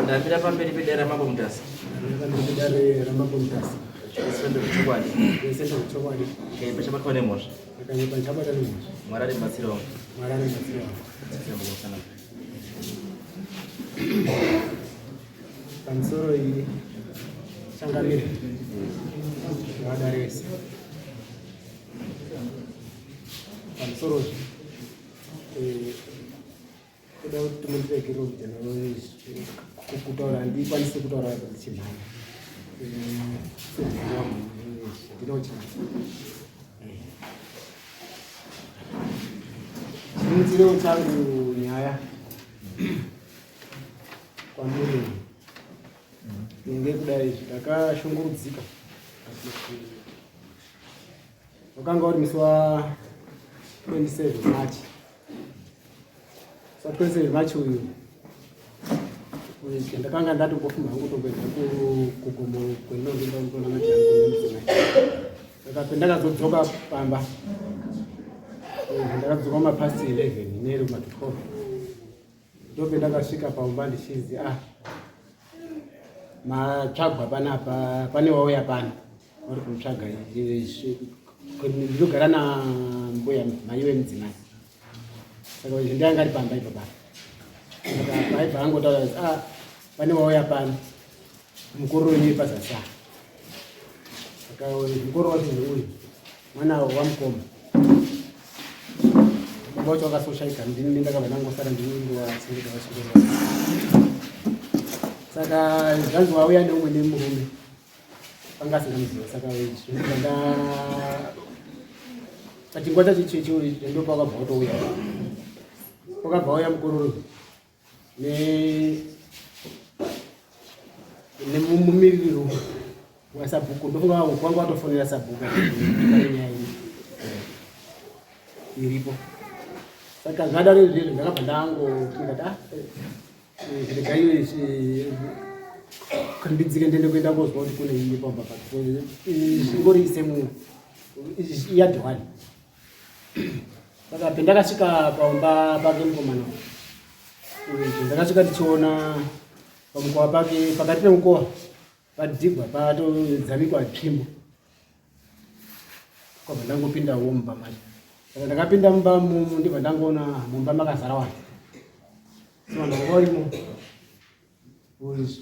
Ndamira pamberi pedare raMambo Mutasa. Ndamira pamberi pedare raMambo Mutasa. Zvese ndezvechokwadi. Zvese ndezvechokwadi. Ndikaipa chabatwa nemhosva. Ndikaipa chabatwa nemhosva. Mwari ari mubatsiri wangu. Mwari ari mubatsiri wangu. Pamusoro iyi changamire vadare vese. Pamusoro eh, Kuda kuti mundiregerere kuti kutaura handikwanisi kutaura ndichimhanya. Ndinotya. Chimutsirewo changu nyaya kwamuri nenge kudai ndakashungurudzika wakanga uri musi wa 27 March So 27 March uyu ndakanga ndatombofunga hangu kutomboenda kugomo kwendinondonamatira mudzimai saka pendakazodzoka pamba ndakadzoka mapast 11 neri kuma 12 ndopendakasvika pamba ndichinzi ah matsvagwa panapa pane wauya pano vari kumutsvaga ndinogara nambuya mai vemudzimai saka izvi ndianga ari pamba ipa pano saka paibva angotaura kuti ah pane wauya pano mukuru wenyu pazasi apa saka mukuru wacho ndeuyu mwana wamukoma baba wacho wakasoshaika ndini ndakabva ndangosara ndiningowachengeta vachikoro saka zvanzi wauya neumwe nemurume anga asingamuziva saka zvanda pachingwa chacho checho ndopakabva watouya wakabva wauya mukororo nemumiriro wasabhuku ndofunga wanga watofonera sabhuku nyaya iripo saka zvadaro izvezvo ndakabva ndangoti ah, regai ndidzike ndiende kuenda kozwa kuti kune iyi pamba ingori isemu yadhi one saka pendakasvika pamba pake mukomana ndakasvika tichiona pamukova pake pakati pemukova padhigwa patodzamikwa tsvimbo kwabva ndangopindawo mumba macho saka ndakapinda mumba mumu ndibva ndangoona mumba makazara vanhu so vanhu vanga varimo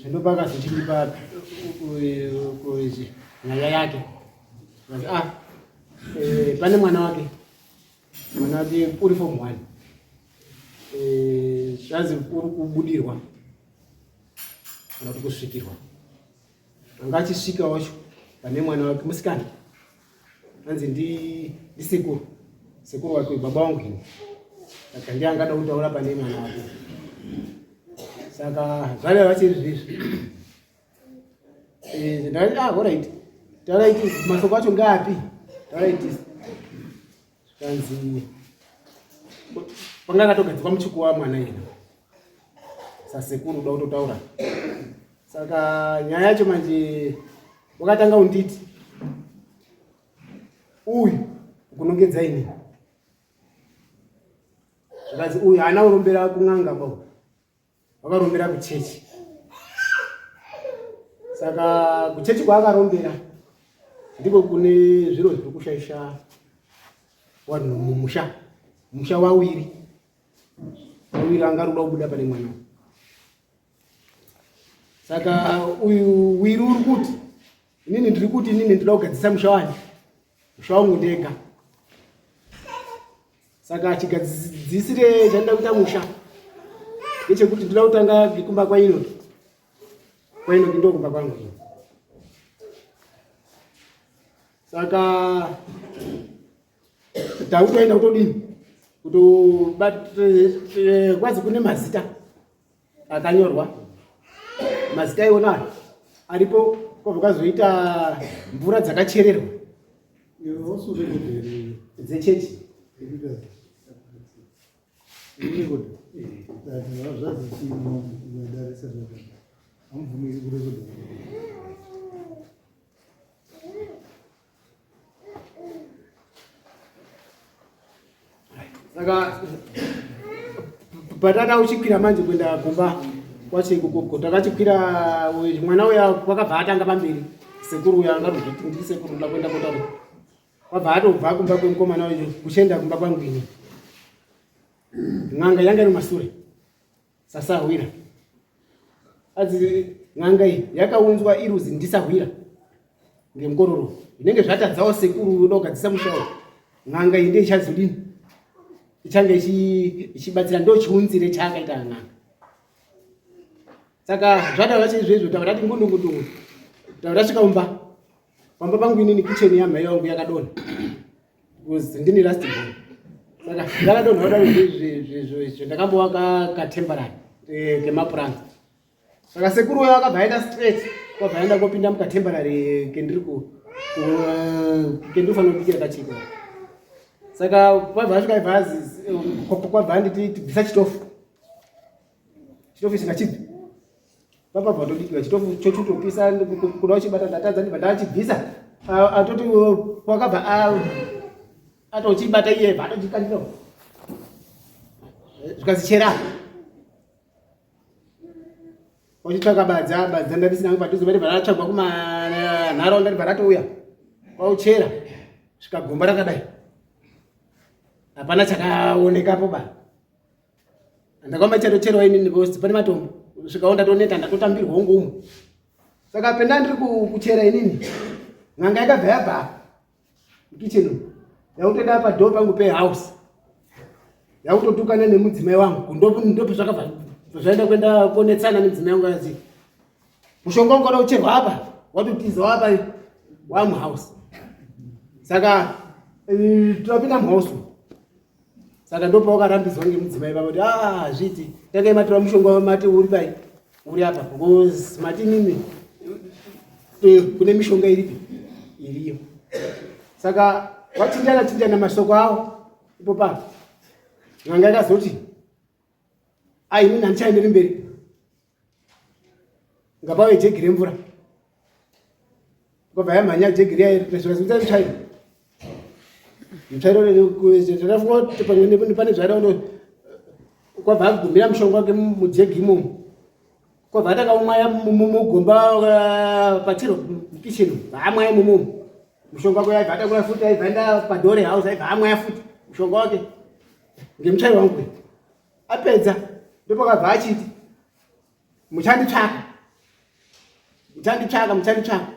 ndopakazochindipa nyaya yake ah eh, pane mwana wake mwana wake uri form one eh, zvanzi uri kubudirwa kana kuti kusvikirwa anga achisvika wacho pane mwana wake musikana anzi ndisekuru sekuru wake baba wangu ini saka ndiye angada kutaura pane mwana wake saka zvaiva vachiri zvezvi eh, ndakati ah alright taurai masoko acho ngaapi taurai zvikanzi panga akatogadzikwa muchikuwa mwana ina sasekuru uda kutotaura saka nyaya yacho manje wakatanga unditi uyu ukunongedza ini zvikanzi uyu haana kurombera kun'anga ba vakarombera kuchechi saka kuchechi kwaakarombera ndiko kune zviro zviri kushaisha vanhu mumusha musha wawiri wawiri anga ari kuda kubuda pane mwana saka uyu wiri uri kuti inini ndiri kuti inini ndinoda kugadzisa musha wani musha wangu ndega saka chigadzisire chandida kuita musha ndechekuti ndinoda kutanga kumba kwainoki kwainoki ndokumba kwangu ini saka takutoenda kutodini kutokwazi kune mazita akanyorwa mazita iwona aripo kwabva kwazoita mvura dzakachererwa dzechechi Saka patata uchikwira manje kuenda kumba. Kwacho ikoko takachikwira mwana uya kwakabva atanga pamberi sekuru uya angatozviti ndiri sekuru ndoda kuenda kotaura kwabva atobva kumba kwemukomana uyu kuchienda kumba kwangu ini n'anga yanga iri masure sasahwira adzi n'anga iyi yakaunzwa iruzi ndisahwira ngemukororo inenge zvatadzawo sekuru unoda kugadzisa musha uyu n'anga iyi ndiyo ichazodini ichange ichibatsira ndo chiunzire chaakaita n'anga saka zvataura chaizvo izvo taura tati ngundungundungu taura tasvika kumba pamba pangu inini kitchen yamai wangu yakadonha because ndini last born saka ndakadonha kudaro izvo ndakambovaka katemporary eh, kemapuranga saka sekuru uyo akabva aenda straight kwabva aenda kopinda mukatemporary kendiri ku kendinofanira kubikira kachiko saka kwabva asvika ibva kwabva anditi tibvisa chitofu chitofu ichi ngachibve papa vatodikiwa chitofu chochitopisa kuda uchibata ndatadza ndibva ndachibvisa atoti kwakabva atochibata iye bva atochikandira zvikazi chera wachitsvaka badza badza ndandisina padhuze bati bva ratsvagwa kumanharaunda ndibva ratouya kwauchera svika gomba rakadai hapana chakaonekapo ba ndakaoma chatocherwa inini because pane matombo svikawo ndatoneta ndatotambirwa ungu umwe saka penda ndiri kuchera inini n'anga yakabva yabva kitchen yakutoenda padhoo pangu pehouse yakutotukana nemudzimai wangu ndope zvakabva zvaenda kuenda konetsana nemudzimai wangu azi mushonga wangu wada kucherwa apa watotiza apa wamuhouse saka eh, topinda muhouse saka ndopawakarambidzwa ngemudzimai vavo kuti ah, hazviiti tangai matora mushonga mati uri pai uri apa because mati mimi eh, kune mishonga iripi iriyo saka wachinjana chinjana masoko awo ipo pa n'anga yakazoti ai inini handichaenderi mberi ngapave jegi remvura kwabva yamhanya jegi riya zvikazoita mutsvairo mutsvairo takafunga kuti pamwe pane zvaida kwabva agumira mushonga wake mujegi imomo kwabva atakaumwaya mugomba pachiro mukitchen vaamwaya imomo mushonga wake aibva atakura futi aibva enda padore house aibva amwaya futi mushonga wake ngemutsvairo wangu apedza ndopakabva achiti muchanditsvaka muchanditsvaka muchanditsvaka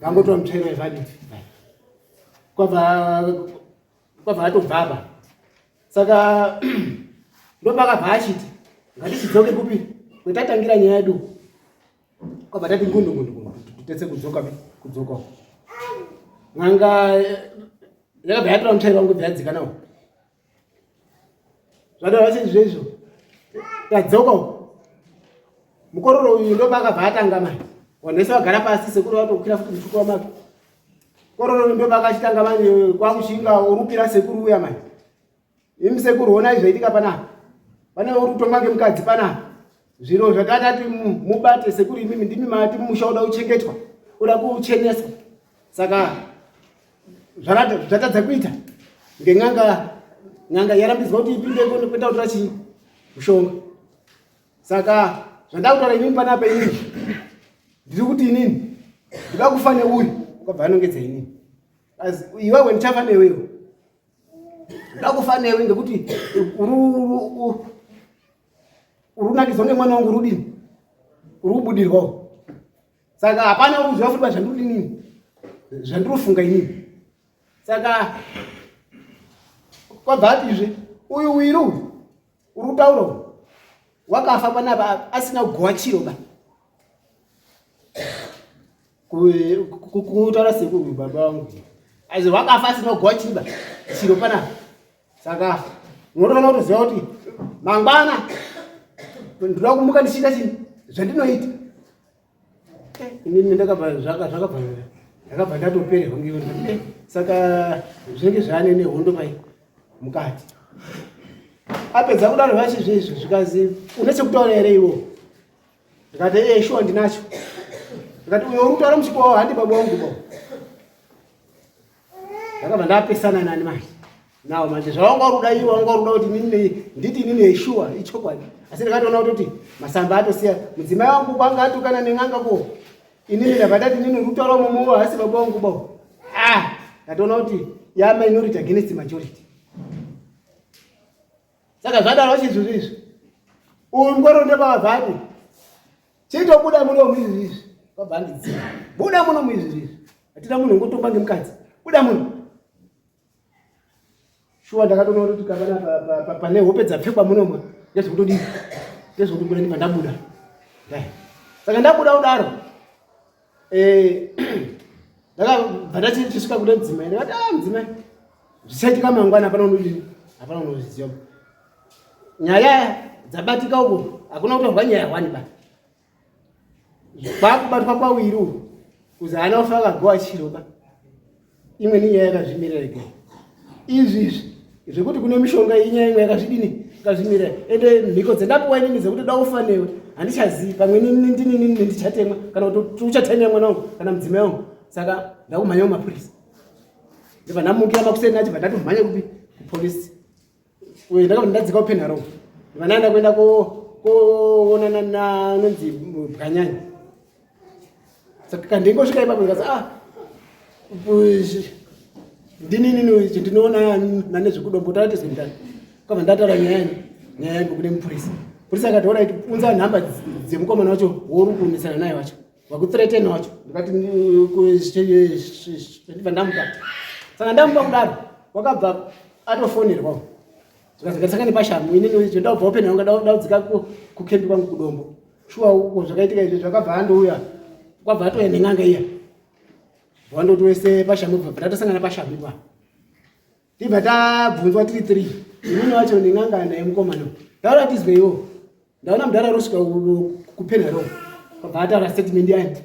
vangotora mutsvairo evaditi kwabva kwabva atobva apa saka ndopakabva achiti ngatichidzoke kupi kwetatangira nyaya yedu kwabva tati ngundu ngundu ngundu titetse kudzoka kudzoka n'anga yakabva yatora mutsvairo wangu bva yadzika nawo zvadaro vacho izvezvo tadzoka uko mukororo uyu ndopakabva atanga manje vanhu vese vagara pasi sekuru vatokwira futi mutuko wamake mukororo uyu ndopakachitanga manje kwakushinga urupira sekuru uya manje imi sekuru honai zvaitika panapa pane uri kutonga ngemukadzi panapa zviro zvatatati mubate sekuru imimi ndimi mati musha uda kuchengetwa uda kucheneswa saka zvatadza kuita ngen'anga n'anga yarambidzwa kuti ipinde kuenda kutora chii mushonga saka zvandakutaura inini panapa inini ndiri kuti inini ndida kufa neuyu ukabva anongedza inini iwewe ndichafa newewo ndida kufa newe ngekuti uri kunakidzwa ngemwana wangu rudini uri kubudirwawo saka hapana kuziva futi zvandiri inini zvandinofunga inini saka kwabva atizve uyu wiri uyu uri kutaura uyu wakafa panapa asina kugowa chiro ba kutaura sekuru baba vangu asi wakafa asina kugowa chiro ba chiro panapa saka unotofanira kutoziva kuti mangwana ndinoda kumuka ndichiita chii zvandinoita eh, inini ndakabva zvakabva ndakabva ndatopererwa ngeyo eh, saka zvinenge zvaane nehondo pai mukati apedza kudaro vachizvezvi zvikazi une chekutaura here iwo ndikati e eh, shuwa ndinacho ndikati uyo uri kutaura muchikowa handi baba wangu ba ndakabva ndapesana nani manje Now manje zvawanga uri kuda iwe wanga uri kuda kuti inini nditi inini yeshuwa ichokwadi asi ndakatoona kutoti masamba atosiya mudzimai wangu kwanga atukana nen'anga ko inini ndabva ndati inini uri kutaura mumwe haasi baba wangu ba ah ndatoona kuti ya minority against majority saka zvadaro chizvizvi izvi uyu mukoro ndepavabva ati chitobuda muno muizvi izvi vabva andidzima buda muno muizvi izvi hatina munhu ungotomba ngemukadzi buda muno Shuwa ndakatoona kuti kana pane hope dzapfekwa munomwa ndezvekutodii ndezvekutobuda ndibva ndabuda. Saka ndabuda kudaro eh, ndakabva ndachisvika kune mudzimai ndikati ah mudzimai zvichaitika mangwana hapana unodini hapana unozviziva nyaya dzabatika uko hakuna kutorwa nyaya hwani ba kwakubatwa kwawiri uku kuzi haana kufa akagowa chiro ba imweni nyaya yakazvimirira ega izvi izvi zvekuti kune mishonga inyaya imwe yakazvidini yakazvimirira ende mhiko dzendapiwa inini dzekuti da ufa newe handichazivi pamwe ndinini ndichatemwa kana kuti uchatemya mwana wangu kana mudzimai wangu saka ndakumhanya kumapurisa ndibva ndamukira makuseni achibva ndatomhanya kupi kupolisi uye ndakabva ndadzika kupenharo ndibva ndaenda kuenda koonana nanonzi bwanyanya saka kandingosvika ipapo ndikati ah ndinini ndinoona nanezvekudombo taratizwe mutani kwabva ndataura nyaya nyaya yangu kune mupurisa purisa akati orit unza nhamba dzemukomana wacho wouri kunesana naye wacho wakuthreaten wacho ndikati ndibva ndamupa saka ndamupa kudaro wakabva atofonerwa zvikazongatsanga nepashamu inini ndabva open yanga ndaudzika kukembi kwangu kudombo shuwa uko zvakaitika izvi zvakabva andouya kwabva atouya nen'anga iya wandoti wese pashamu bva tatosangana pashamu ipa tibva tabvunzwa tiri three inini wacho nen'anga naye mukomana taura tizwe iwo ndaona mudhara rosvika kupenharo kwabva ataura statement yake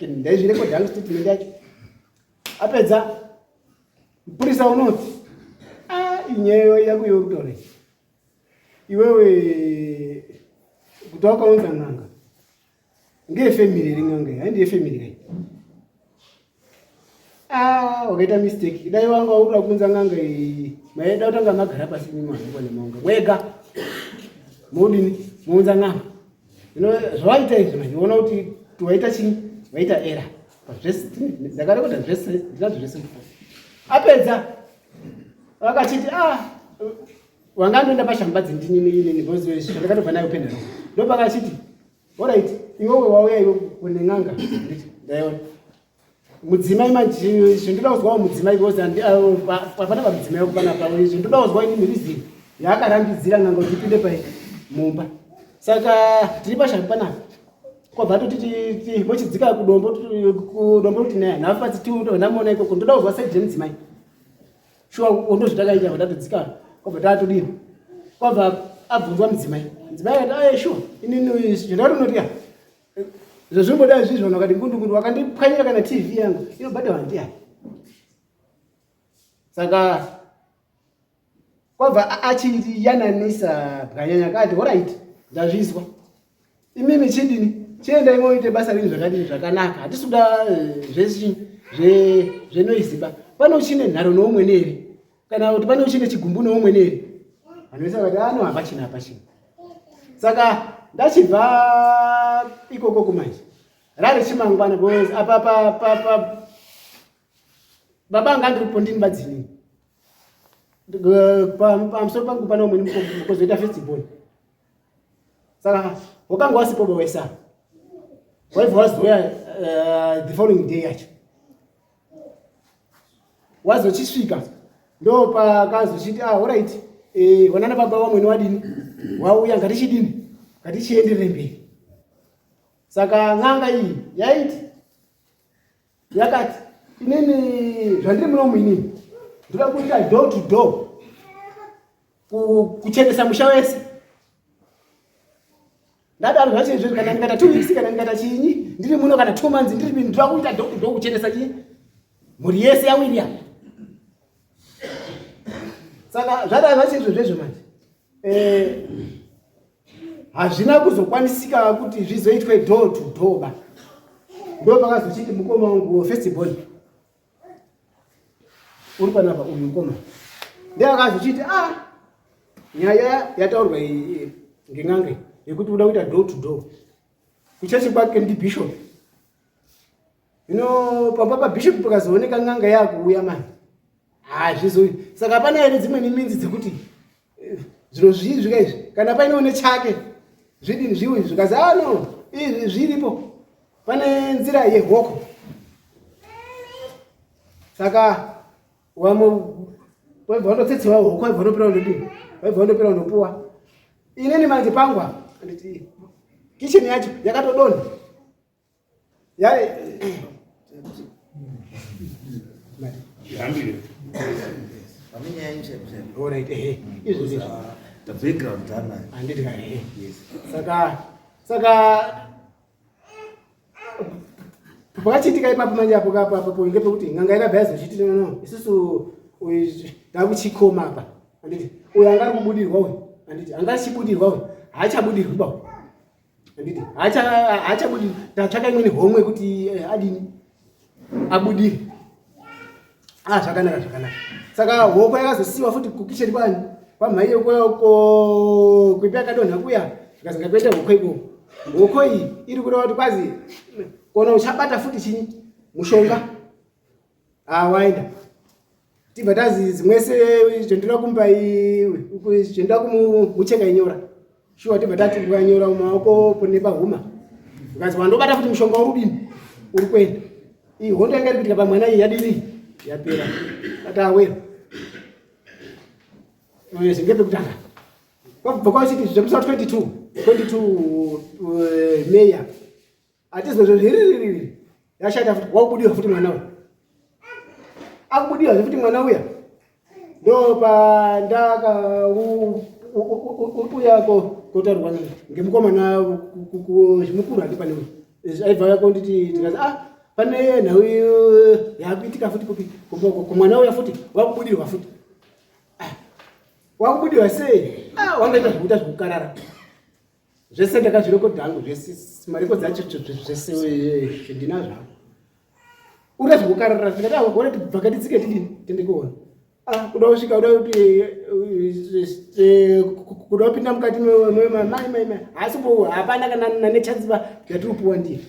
ndaizvirekodha yangu statement yacho apedza mupurisa unoti ah, inyeyo yako yorutora iwewe kuti wakaunza n'anga ngeyefemiri here n'anga iyi haindi yefemiri kai ah, wakaita mistake dai wanga wakuda kuunza n'anga iyi maida kutanga magara pasi mimwanangwa nemaunga wega modini mounza n'anga ino zvawaita izvi manje uona kuti waita chii waita era pazvese ndakarekoda zvese ndinazvo zvese apedza vakachiti ah wanga ndoenda pashambadzi ndinini inini because zvandakatobva nayo penharo ndopakachiti orit iwewe wauya iwe kune n'anga ndaiona mudzimai manje zvindoda kuzwawo mudzimai because hapana pamudzimai wako panapa zvindoda kuzwa inini reason yaakarambidzira n'anga kuti ipinde pai mumba saka tiri pashambi panapa kwabva toti vochidzika kudombo kudombo kuti naye nhafu pasi tiunamuona ikoko ndoda kuzwa saidi remudzimai shuwa ndozvatakaita vatatodzika kwabva tatodini kwabva abvunzwa mudzimai mudzimai akati aye shuwa inini zvandarinoti zvezvimboda izvizvi vanhu vakati ngundu ngundu vakandipwanyira kana tv yangu inobhadharwa ndiani saka kwabva achiyananisa bwanyanya kati horaiti ndazvizwa imimi chidini chiendai moite basa renyu zvakadini zvakanaka hatisi kuda eh, zvenoiziba pane uchine nharo noumwene here kana kuti pane uchine chigumbu noumwene here vanhu vese vakati ano ah, hapachina hapachina saka ndachibva ikoko kumanje rari chimangwana because apa pa pa pa baba anga andiripo ndini badzinini pamusoro pangu pane umweni mukozoita festival saka wakanga wasipo bawesa waibva wazouya eh, the following day yacho wazochisvika ndo pakazochiti ah orit eh, wanana baba vamweni wadini wauya ngatichidini ngatichienderere mberi saka n'anga iyi yaiti yakati inini zvandiri munomu inini ndoda kuita door to door kuchenesa musha wese ndadaro zvacho izvozvi kana ndikaita 2 weeks kana ndikaita chinyi ndiri muno kana 2 months ndiri ndoda kuita door to door kuchenesa chinyi mhuri yese yawilliam saka zvadaro zvacho izvozvo izvo manje eh, hazvina kuzokwanisika kuti zvizoitwe door to door ba ndo pakazochiti mukoma wangu first born uri panapa uyu mukoma Ndiye akazochiti ah nyaya yataurwa iyi ngen'anga yekuti uda kuita door to door kuchechi kwake ndibishop. Hino pamba pabishop pakazooneka n'anga yakuuya mani hazvizoyi. Saka pane here dzimweni minzi dzekuti eh, zviro zvii zvika izvi kana painewo nechake zvidini zviwi zvikazi ah no izvi zviripo pane nzira yehoko. Saka vamwe vaibva vandotsetsewa hoko vaibva vandopera vandodini vaibva vandopera vandopuwa. Inini manje pangu apa anditi kitchen yacho yakatodonha. Saka pakachiitika ipapo manje apo kapo apo ngepekuti n'anga yakabva yazochiti no no isusu takuchikoma apa handiti uyo anga ari kubudirwa uyu handiti anga achibudirwa uyu haachabudirwi ba handiti haachabudi tatsvaka imweni homwe kuti eh, adini abudire ah zvakanaka zvakanaka saka hoko yakazosiwa futi kukicheni kwani kwamhai yoko kuipi yakadonha kuya zvikazi ngakuenda hoko ikoko hoko iyi iri kureva kuti kwazi kona uchabata futi chinyi mushonga ah waenda tibva tazi zimwese zvendinoda kumupa zvendinoda kumucheka inyora shuwa tibva tati ukanyora mumaoko nepahuma ukazi wandobata futi mushonga uri kudini uri kuenda iyi hondo yanga iri kuitika pamwana iyi yadini yapera ati awera zvingepekutanga kwabva kwachiti zvemusi wa 22 22 May hatizozvo zviririri yashata futi wakubudirwa futi mwana uya akubudirwa futi mwana uya ndo pandaka uya kotaurwa ngemukomana mukuru handi pane uyu aibva uya konditi tikazi ah pane nhau yakuitika futi kupi kumwana uya futi wakubudirwa futi ah, wakubudirwa sei ah, wangaita zvekuita zvekukarara zvese ndakazvirekodha hangu zvese marekodzi acho zvese ndinazvo hangu uri zvekukarara ndikati awa gore tibva katitsike tidini tiende kuona ah kuda kusvika kuda kuti kuda kupinda mukati mai mai mai haasi po hapana kana nane chance ba yatiri kupuwa ndiye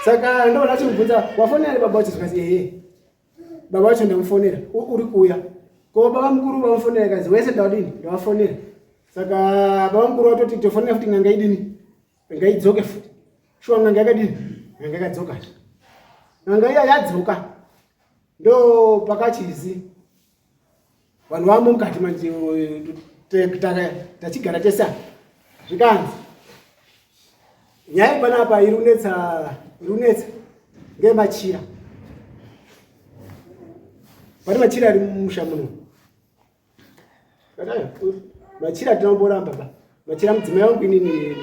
saka ndoona achimubvunza wafonera baba wacho zvikanzi ehe baba wacho ndamufonera uri kuuya ko baba mukuru vamufonera kazi wese ndawadini ndawafonera saka baba mukuru watoti tofonera futi n'anga idini ngaidzoke futi shuwa n'anga yakadini n'anga yakadzoka n'anga iya yadzoka ndo pakachizi vanhu vamo mukati manje tachigara tese apa zvikanzi nyaya panapa iri kunetsa iri kunetsa ngemachira pane machira ari mumusha muno machira tinomboramba ba machira mudzimai wangu inini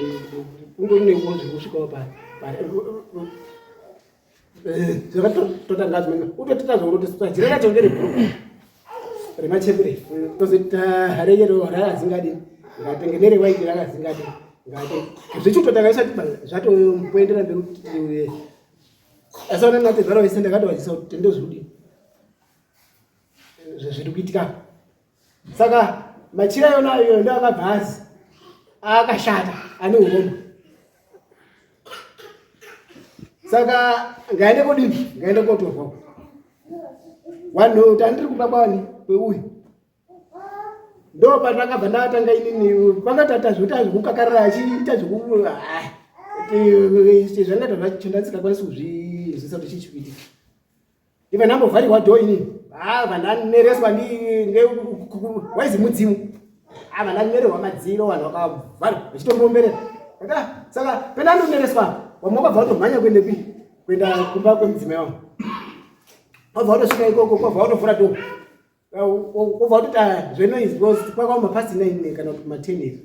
kundori nenguva zvekusvikawo pa zvakatotanga zvimwe utotita zvouroteswa jira racho ngerebhuru remachembere tozoita reyero rakazingadini ngatenge nerewaiti rakazingadini ngate zvichitotanga isati zvatomboendera mberi kuti asi vana natezvara vese ndakatovaziisa kuti tendozvidini zviri kuitika saka machira yona iyoyo ndo akabva azi akashata ane urombo saka ngaende kodini ngaende kotorwa wanhu tandiri kuba kwani kweuyu ndo patakabva ndatanga inini pangatata zvekuti azvikukakarira achiita zveku ah, zvanga tazvacho ndandisingakwanisi kuzvizvisa kuti chii chikuitika Ive ndambovharirwa door ini. Ah, vandanereswa ndi waizi mudzimu. Ah, vandanererwa madziro vanhu vakavharwa vachitomboomberera. Saka saka pena ndonereswa vamwe vakabva vatomhanya kuendepi kuenda kumba kwemudzimai wangu. Kwabva watosvika ikoko kwabva watovhura door. Kwabva watoita zvenoise because kwakaoma past 9 kana kuti ma 10 here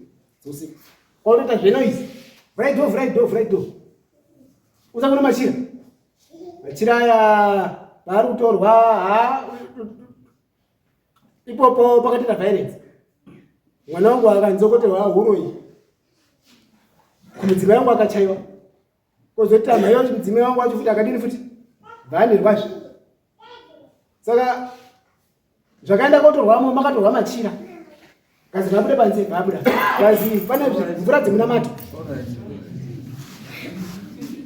dzeusiku. Kwatoita zvenoise. Vhurai door, vhurai door, vhurai door. Usakona machira. Machira aya paari kutorwa ha ipopo pakatoita violence. Mwana wangu akanzokoterwa huro iyi. Kumudzimai wangu akachaiwa. Kozoita mhai wacho mudzimai wangu wacho futi akadini futi? Bvanirwazve. Saka Zvakaenda kotorwamo, makatorwa machira. Kazi vabude panze, vabuda. Kazi pane mvura dzemunamato.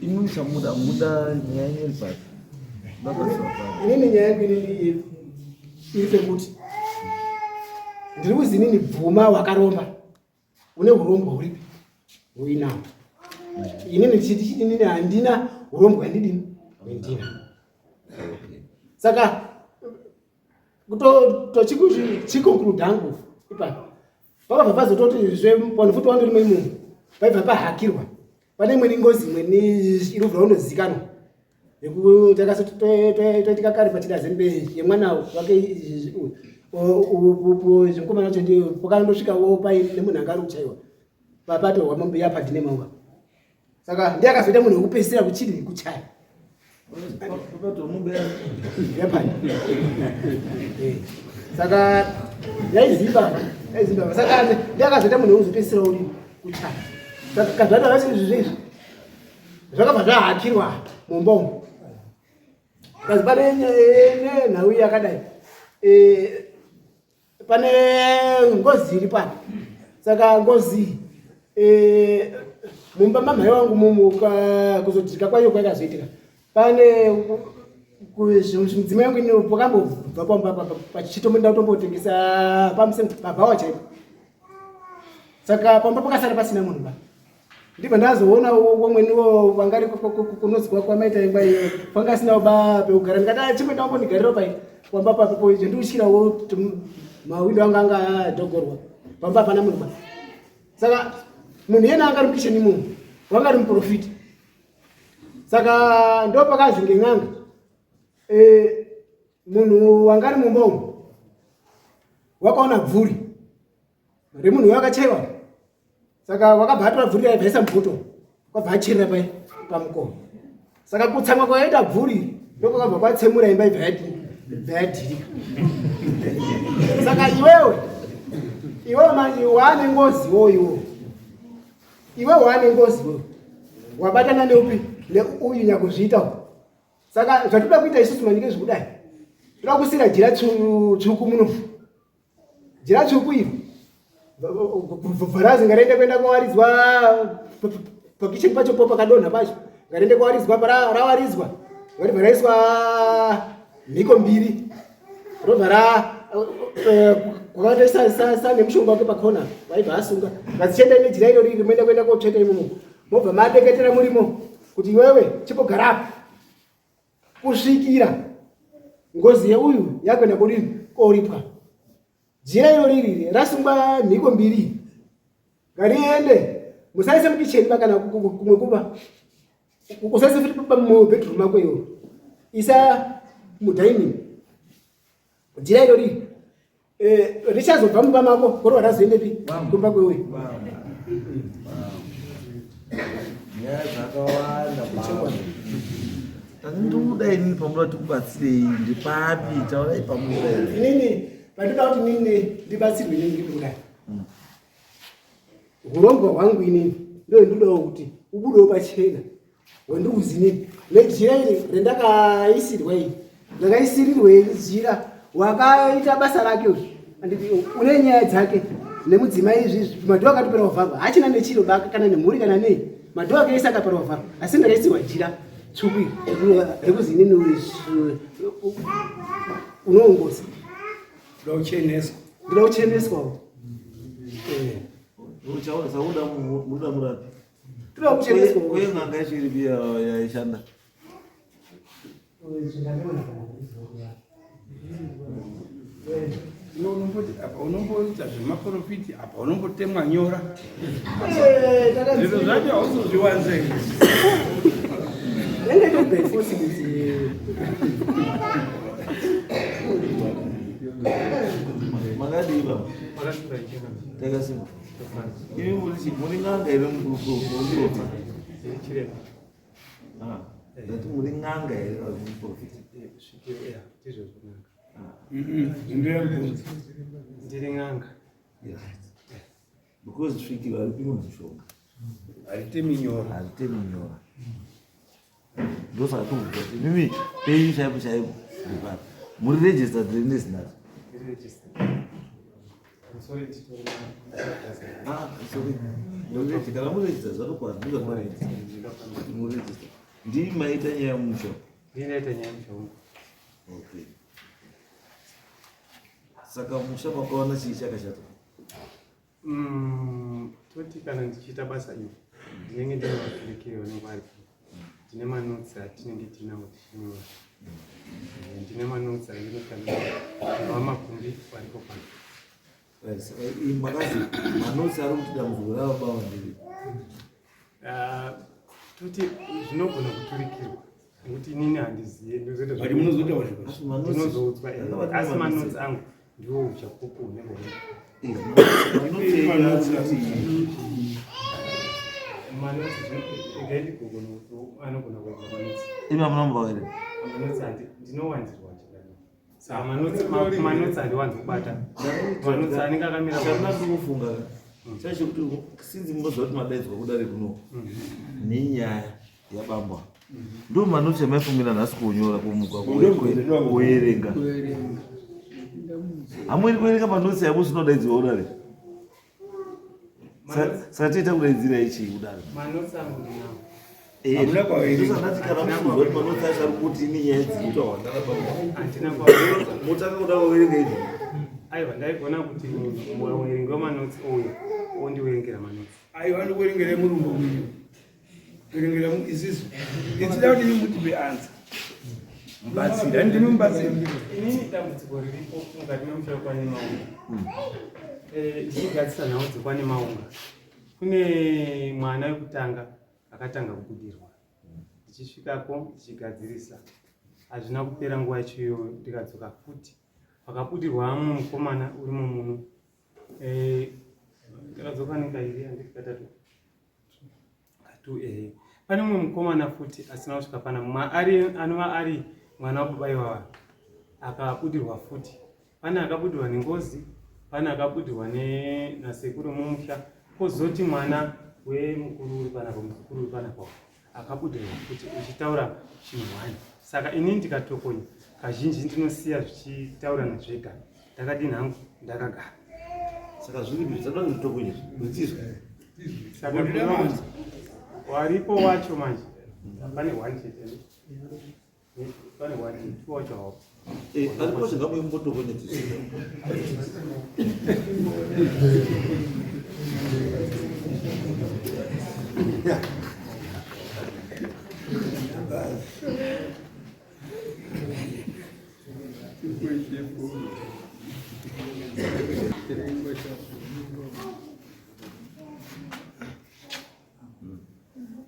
Imi muchamuda muda nyaya yenyu iri papi? Inini nyaya yangu inini iri pekuti ndiri kuzi inini bvuma wakaromba une urombwa huripi huinawo. Inini ndichiti inini handina urombwa handidini hwendina. Saka kutochiconclude hangu ipapo pakabva pazototi zve vanhu futi wandori mweimomo paibva pahakirwa pane imweni ngozi imweni irobva unozikanwa yekuti takatoitika kare pachida zembe yemwana wake zvemukomana wacho ndiyo pakandosvikawo paine munhu anga ari kuchaiwa papatorwa mombe yapadhine mauva saka ndiye akazoita munhu wekupedzisira kuchidini kuchaya yapani eh, saka yaizimbabwe yaizimbabwe saka ndiye akazoita munhu wekuzopedzisira uri kuchaya saka kazvata vese izvi zvezvi zvakabva zvahakirwa mumba umu kazi pane nenhau yakadai eh, pane ngozi iri pano saka ngozi eh, mumba mamhai wangu mumu kuzodzika kwayo kwakazoitika pane mudzimai yangu ini pakambobva pamba pachitomboenda kutombotengesa pabhawa chaipo saka pamba pakasara pasina munhu ba ndibva ndazoona wamweniwo vangari kunozi kwamaita imba iyo kwanga asinawo ba pekugara ndikati ah, chimwe ndambondigariro pai pamba papo izvo ndiutyirawo mawindo anga anga adhogorwa pamba hapana munhu ba saka munhu iyena anga ari mukicheni imomo wanga ari muprofita saka ndo pakazi ngen'anga eh, munhu wanga ari mumba umu wakaona bvuri remunhu uyo akachaiwa saka wakabva atora bvuri raibva aisa mubhuto kwabva acherera pai pamukova saka kutsamwa kwakaita bvuri ndokwakabva kwatsemura imba ibva yadhirika saka iwewe iwewe manje waane ngozi wo iwo iwe waane ngozi wo wabatana neupi neuyu nyakuzviita saka zvatoda kuita isusu manje ngezvekudai toda kusira jira tsvuku muno Jira tsvuku iri bharazi ngariende kuenda kowaridzwa pakicheni pacho po pakadonha pacho ngariende kowaridzwa rawaridzwa ngaribva raiswa mhiko mbiri robva ra eh, kwakatoisa nemushonga wake pakona waibva asunga ngazichienda nejira iro riri moenda kuenda kotsveta imomo mobva madeketera murimo kuti iwewe chimbogara apa kusvikira ngozi yeuyu yakuenda kodini koripwa jira iro ririri rasungwa mhiko mbiri ngariende musaise mukicheni ba kana kumwe kuba usaise futi mubedroom mako iwo isa mudining jira iro riri eh, richazobva mumba mako korwa razoendepi kumba kweuyu nyaya dzakawanda ndikuda inini pamuda tikubatsirei ndipapi taurai pamuda inini pandinoda kuti inini ndibatsirwe inini ndikuda Hurombwa hwangu inini ndo ndinodawo kuti ubudewo pachena wandikuzi inini nejira iri rendakaisirwa iri ndakaisirirwa jira wakaita basa rake uyu anditi une nyaya dzake nemudzimai izvizvi madhoo akatopera kuvharwa haachina nechiro baka kana nemhuri kana nei madhoo ake ese akapera kuvharwa asi ndakaisirwa jira tsvuku iri rekuzi inini unoongoza Ndoda kucheneswa. Ndoda kucheneswa. Eh. Uchaona sauda muda murapi. Ndoda kucheneswa. Uye n'anga yacho iri biya yaishanda. Unomboti apa unomboita zvemaprofiti apa unombotemwa nyora. Eh, Zviro zvacho hauzozviwanze. Nenge to by force kuti Makadii baba? Takasimba. Imi muri chi muri n'anga here muprofita? Ah, ndati muri n'anga here muprofita? Ndiri n'anga. Because svikiro haripimwe mushonga. Haritemi nyora. Haritemi nyora. Ndosaka tobvunza kuti imimi penyu chaipo chaipo ndepari. Muri registered here neZinatha? Ah, sorry. Muregister. Kana muregister zvatokwana ndizvatinoita. Muregister. Ndii maita nyaya yemusha? Ndinoita nyaya yemusha wangu. Okay. Saka musha makawana chii chakashata? Toti kana ndichiita basa iri ndinenge ndine vaturikiri vanenge varipo. Ndine manotsi atinenge tinawo tichinyora. Ndine manotsi andinotanira vamakumbi varipo pano. Right, saka iyi makazi manotsi ari kuti dambudziko ravababa ndiri. Toti zvinogona kuturikirwa nekuti inini handiziye ndinozoita But munozoita zvikoro. Asi manotsi ndinozoudzwa Ndakabata asi manotsi. manotsi angu ndiwo uchapupu hunenge huripo. Eh, manotsi enyu ari kuti Manotsi regai ndigogona kuti anogona kuita manotsi. imi hamuna mumba here? Manotsi handi ndinowanzirwa chakadini. Saka manotsi manotsi handiwanzi kubata. Manotsi anenge akamira Chandina ndikufunga chacho kuti sinzi munoziva kuti madaidzwa kudare kuno nenyaya yabambwa ndo manotsi amaifungira nhasi kunyora kumuka kuerenga hamueri kuerenga manotsi avo sinodaidzwa kudare. Saka tiita kudaidzira ichii kudare? Manotsi angu ndinawo. Hamuna kwaverenga. Ndosandati kana mufunga kuti manotsi acho ari kuti ini nyaya dzikuitawa ndakabambwa Handina kwaverenga. motanga kuda kuverenga izvi. Aiwa, ndaigona kuti muverengi wemanotsi ouya ondiverengera manotsi. Aiwa, ndikuverengera murungu uyu. Kuverengera isisu. Ichida kuti mutipe answer. Mubatsiri, handimi mubatsiri. Inini dambudziko riripo mukati memusha wekwaNemaunga. Ndichigadzisa nhau dzekwaNemaunga. Kune mwana wekutanga akatanga kubudirwa. Ndichisvikako ndichigadzirisa. Hazvina kupera nguva yacho iyoyo ndikadzoka futi. Pakabudirwa mumwe mukomana urimo muno. Ndakadzoka nekairi handiti katatu. Katu ehe. Pane mumwe mukomana futi asina kusvika pana mumwe ari anova ari mwana wababa ivava akabudirwa futi. Pane akabudirwa nengozi, pane akabudirwa nasekuru mumusha, kozoti mwana wemukuru uri panapa, muzukuru uri panapa akabudirwa futi uchitaura chinhu one. Saka inini ndikatokonya kazhinji ndinosiya zvichitaurana zvega. Ndakadini hangu ndakagara. Saka zviri zvatoda kuti zvitizwe. Saka kureva kuti waripo wacho manje pane one chete. Pane one chete, two wacho hawapo. Aripo zvingamwe mbotokonya tizwe.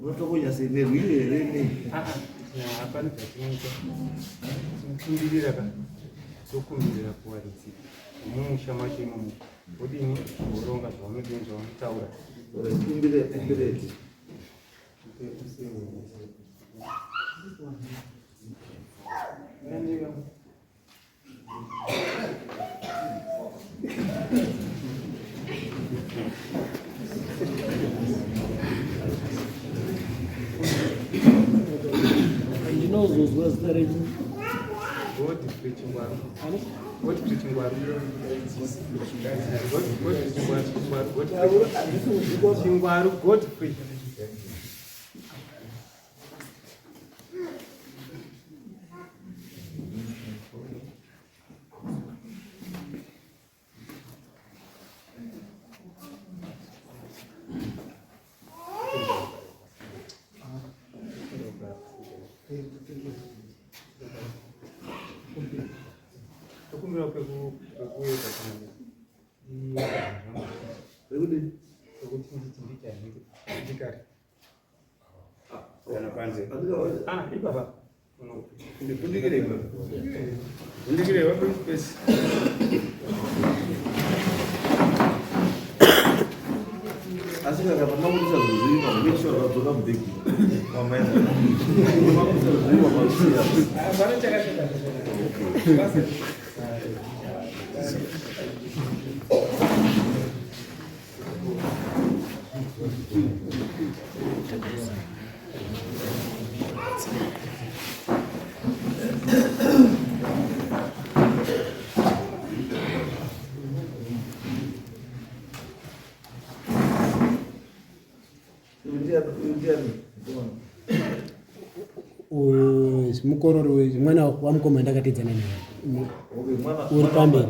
Unotokonya sei nerwiyo here nei? Hapana zvatinoita. Tinokumbirira ka. Tokumbirira kuwaridzi. Mumusha macho imomo. Wodini woronga zvaunodini zvaunotaura. Kumbire kumbire. Ndinozozwa zita renyu. Godfrey Chingwaru. Godfrey Chingwaru. Godfrey Chingwaru. Chingwaru. Godfrey. Chingwaru Godfrey. Tokumbira pekuenda Pekudini? pekuti nditi ndikare. Kana panze. Ah, ipapa. Ndifundikire ipapo. Fundikire ipapo pesi. Asi kana pamabudisa zvezviri make sure zvadzoka mubhegi mamaenda. Pamabudisa zvezviri pamasiya. Hapana chakashata. Mukororo mwana wamukoma ndakatedzana naye uri pamberi.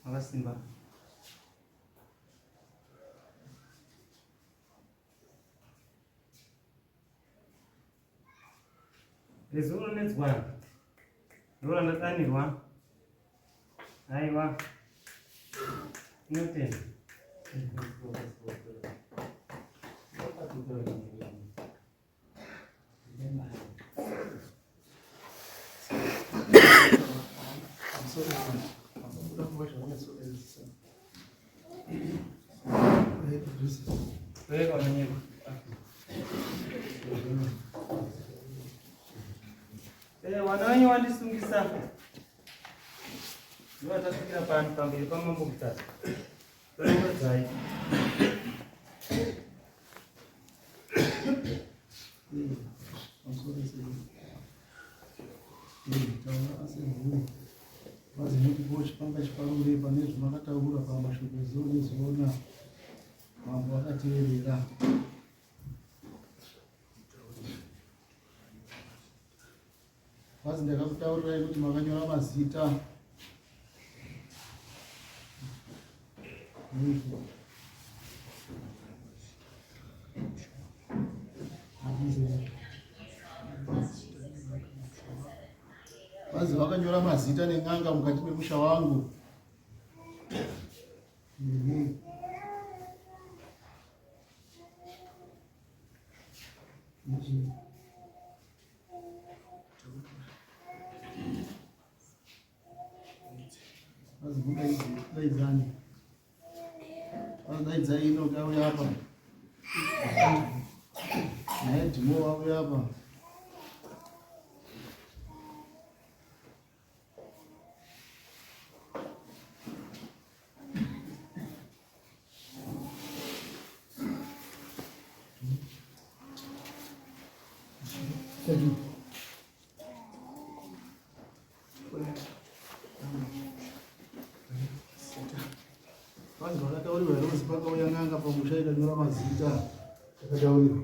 Makasimba. Nezuro nedzwana ndora ndadanirwa. Aiwa. Tinotenda. Wana wenyu wandisungisa ndivatasvikira pano pamberi pamambo Mutasa. Torongedzai. Chipanga chiparure pane zvamakataura pamashoko ezuva nezuva mambo akateerera. Kwazi ndakakutaurirai kuti makanyora mazita. Kwazi vakanyora mazita nen'anga mukati memusha wangu. Daidzani. Daidzai ino kauya apa. Naye Dhimo wauya apa. Vanhu vakataurirwa here kuzi pakauya n'anga pamusha ikanyora mazita? Takataurirwa.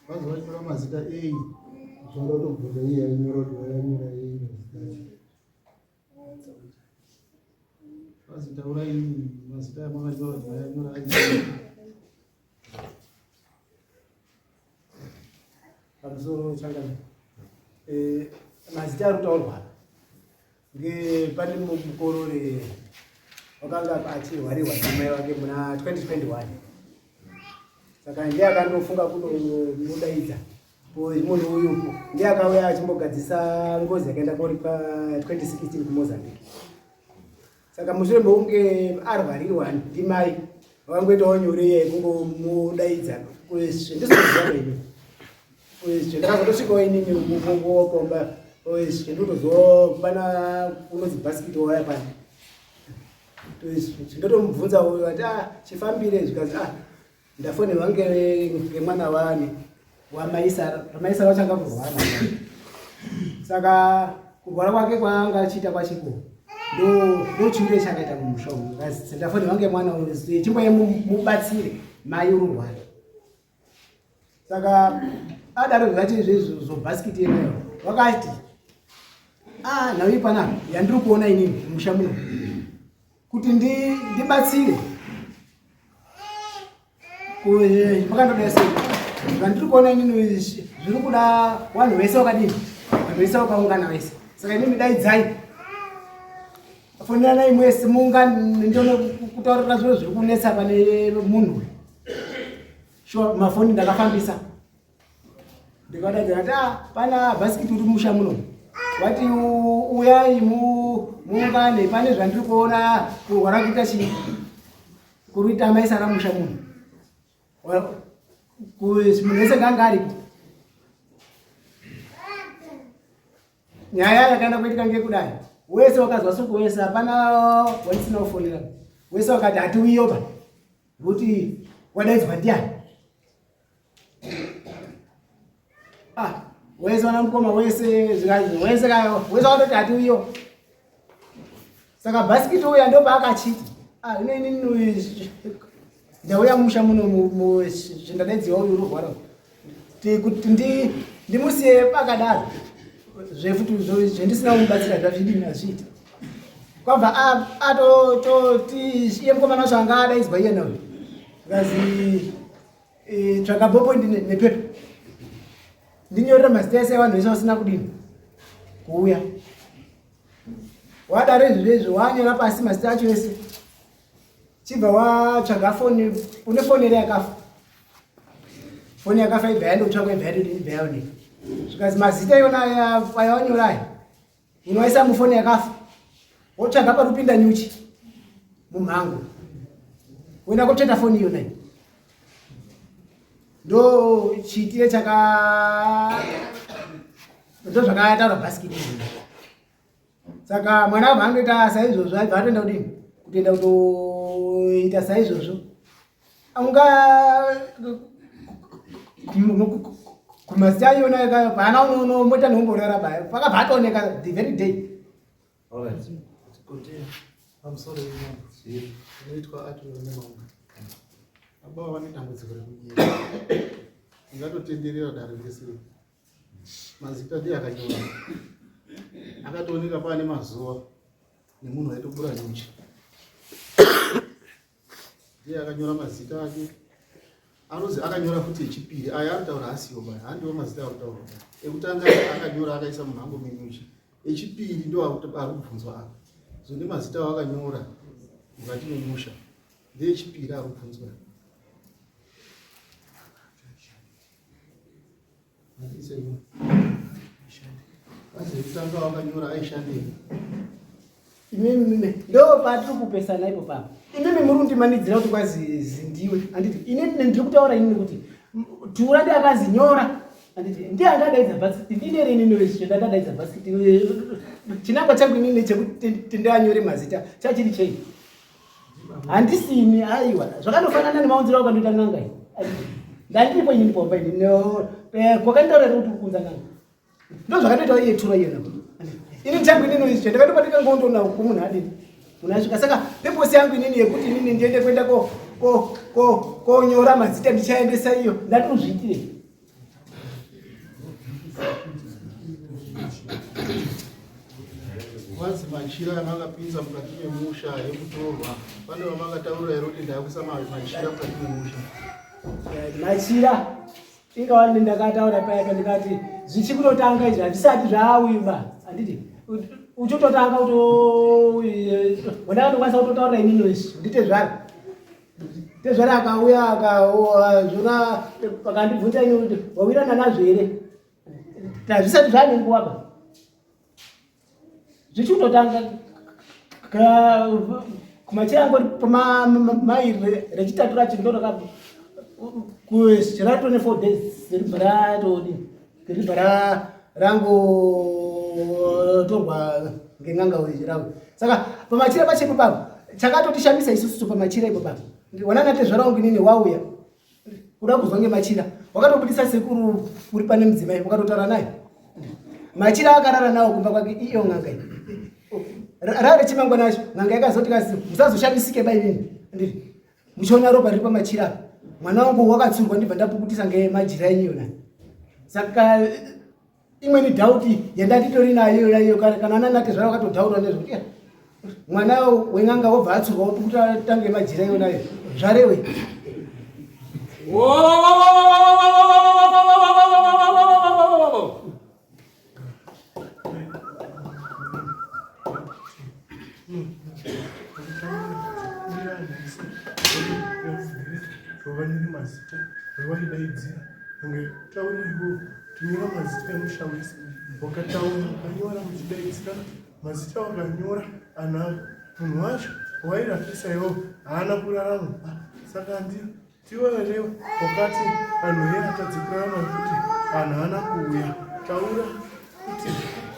Vanhu vanyora mazita ei? Zvada kutobvunza iye ainyora kuti wayanyora ei mazita acho. Vanzi taurai mazita amakanyora kuti wayanyora ai. Pamusoro changani. Mazita ari kutaurwa pane mukorore wakanga achirwarirwa namai vake muna 2021 saka ndiye akandofunga kunomudaidza munhu uyu ndiye akauya achimbogadzisa ngozi yakaenda koripa 2016 kumozambique. Saka mushure mekunge arwarirwa ndimai vakangoitawo nyore yekungomudaidza ndisikuziva ini ndakazotosvikawo inini mukomba. Chindotoziva pana unonzi bhasikiti waya pana. Chindotomubvunza uyo ati ah chifambire zvikanzi ah ndafonerwa ngemwana wani wamaisara. Maisara wacho anga kurwara. Saka kurwara kwake kwaanga achiita kwachiko ndo chiure chakaita mumusha umu. Ndafonerwa ngemwana uyu chimboye mubatsire mai ururwara. Saka adaro zvacho izvezvo zvobhasikiti yenayo wakati ah nhau ipana yandiri kuona inini musha muno kuti ndibatsire pakandoda sei zvandiri kuona inini zviri kuda vanhu vese wakadini vanhu vese vakaungana vese saka inini daidzai foneranai mwese muungane ndione kutaurira zviro zviri kunetsa pane munhu uyu Sure, mafoni ndakafambisa ndikadaidza ndati ah, pana bhasikiti uri musha muno wati uyai muungane pane zvandiri kuona kurwara kuita chii kuruita maisara musha muno munhu wese nganga aripo nyaya yakaenda kuitika ngekudai wese wakazwa soko wese hapana wandisina kufonera wese wakati hatiuyoba Kuti wadaidzwa ndiani? Ah, wese wana mukoma wese zvikanzi wese kayo wese watoti hati uyo. Saka bhasikiti uya ndo paakachiti. Ah, ino ini ndauya musha muno mu zvindadaidziwa uyu ururwara. Kuti ndi ndimusiye pakadaro. Zvefuti zvendisina kumubatsira zvazvidini azviiti. Kwabva atototi iye mukomana wacho anga adaidzwa iye nawe zvikanzi e, tsvaga ballpoint nepepa ndinyorere mazita ese evanhu vese vasina kudini kuuya wadaro izvi zvezvo wanyora pasi mazita acho ese chibva watsvaga foni une foni here yakafa foni yakafa ibva yandotsvakwa ibva yadodini ibva yaoneka zvikanzi mazita iona ayawanyora aya unoisa mufoni yakafa wotsvaga parupinda nyuchi mumhango woenda kotsveta foni iyona ndo chiitire chaka ndo zvakataura bhasikiti saka mwana abva andoita saizvozvo aibva atoenda kudini kutoenda kutoita saizvozvo unga kumazita ayona ekayo paana unomoita neumborara baya pakabva atooneka the very day. Alright. Continue. Pamusoro yenyama. Inoitwa ati nemaunga. Baba vane dambudziko rekunyera. Ingatotenderera dare rese. Mazita ndiye akanyora. Akatooneka paane mazuva nemunhu aitobura nyuchi. Ndiye akanyora mazita ake. Anozi akanyora futi echipiri. Aya anotaura asiwo baya. Handiwo mazita akutaura. Ekutanga akanyora akaisa munhango menyuchi. Echipiri ndo ari kubvunzwa apa. So nemazita awakanyora mukati memusha. Ndeyechipiri ari kubvunzwa. Kutanga wakanyora aishandei? Imimi ndo patiri kupesana ipo papa. Imimi muri kundimanidzira kuti kwazi zindiwe. Anditi ini ndiri kutaura inini kuti tura ndi akazinyora. Anditi ndiye angadaidza bhasikiti ndine rini nowezvo ndakadaidza bhasikiti. Chinangwa changu inini chekuti ndanyore mazita chachiri chei? Handisini aiwa zvakandofanana nemaunziro akandoita n'anga iyi. Ndandiripo inini pomba ini kwakandaura kuti uri kuunza n'anga. Ndozvakatoita iye tura iyena. Ini changu inini izvo ndakatobatika ngondoona kumunhu adini. Munhu asvika saka purpose yangu inini yekuti inini ndiende kuenda ko ko ko konyora mazita ndichaendesa iyo ndatozviitire. Kwanzi machira amakapinza mukati memusha ekutorwa pane vamakataurira here kuti ndakuisa machira mukati memusha? Machira inga ndakataura paya pandikati zvichikutotanga izvi hazvisati zvauiba handiti uchitotanga kuto wandakatokwanisa kutotaura inini izvi nditezvara tezvara akauya akazvona akandibvunza ini kuti wawirana nazvo here hazvisati zvane nguva ba zvichitotanga kumachira angori pamai rechitatu racho ndoraka ratone 4 days ribva ratodi ribva rango kuzotorwa ngen'anga wechirawo. Saka pamachira pachepo papo chakatotishamisa isusu pamachira ipo papo wanana tezvara wangu inini wauya kuda kuzwa ngemachira wakatobudisa sekuru uri pane mudzimai wakatotaura naye machira akarara nawo kumba kwake iyo n'anga iyi rare chimangwana acho n'anga yakazoti kasi musazoshamisike ba inini ndiri muchiona ropa riri pamachira apa mwana wangu wakatsurwa ndibva ndapukutisa ngemajira enyu yona saka imweni dhauti yandatitori nayo yona iyo kana ananatezvara wakatodhaura nezvekuti mwana wen'anga wobva atsurwa wopukuta tange majira iyonayo zvarewe. Vanyore mazita vaidaidzira kunge taura iwo tinyora mazita emusha wese wakataura wakanyora muchidaidzira mazita wakanyora anavo munhu wacho wairapisa iwo haana kurarama saka ndiyo tiwarewo wakati vanhu iye atadzi kurarama nekuti vanhu haana kuuya taura kuti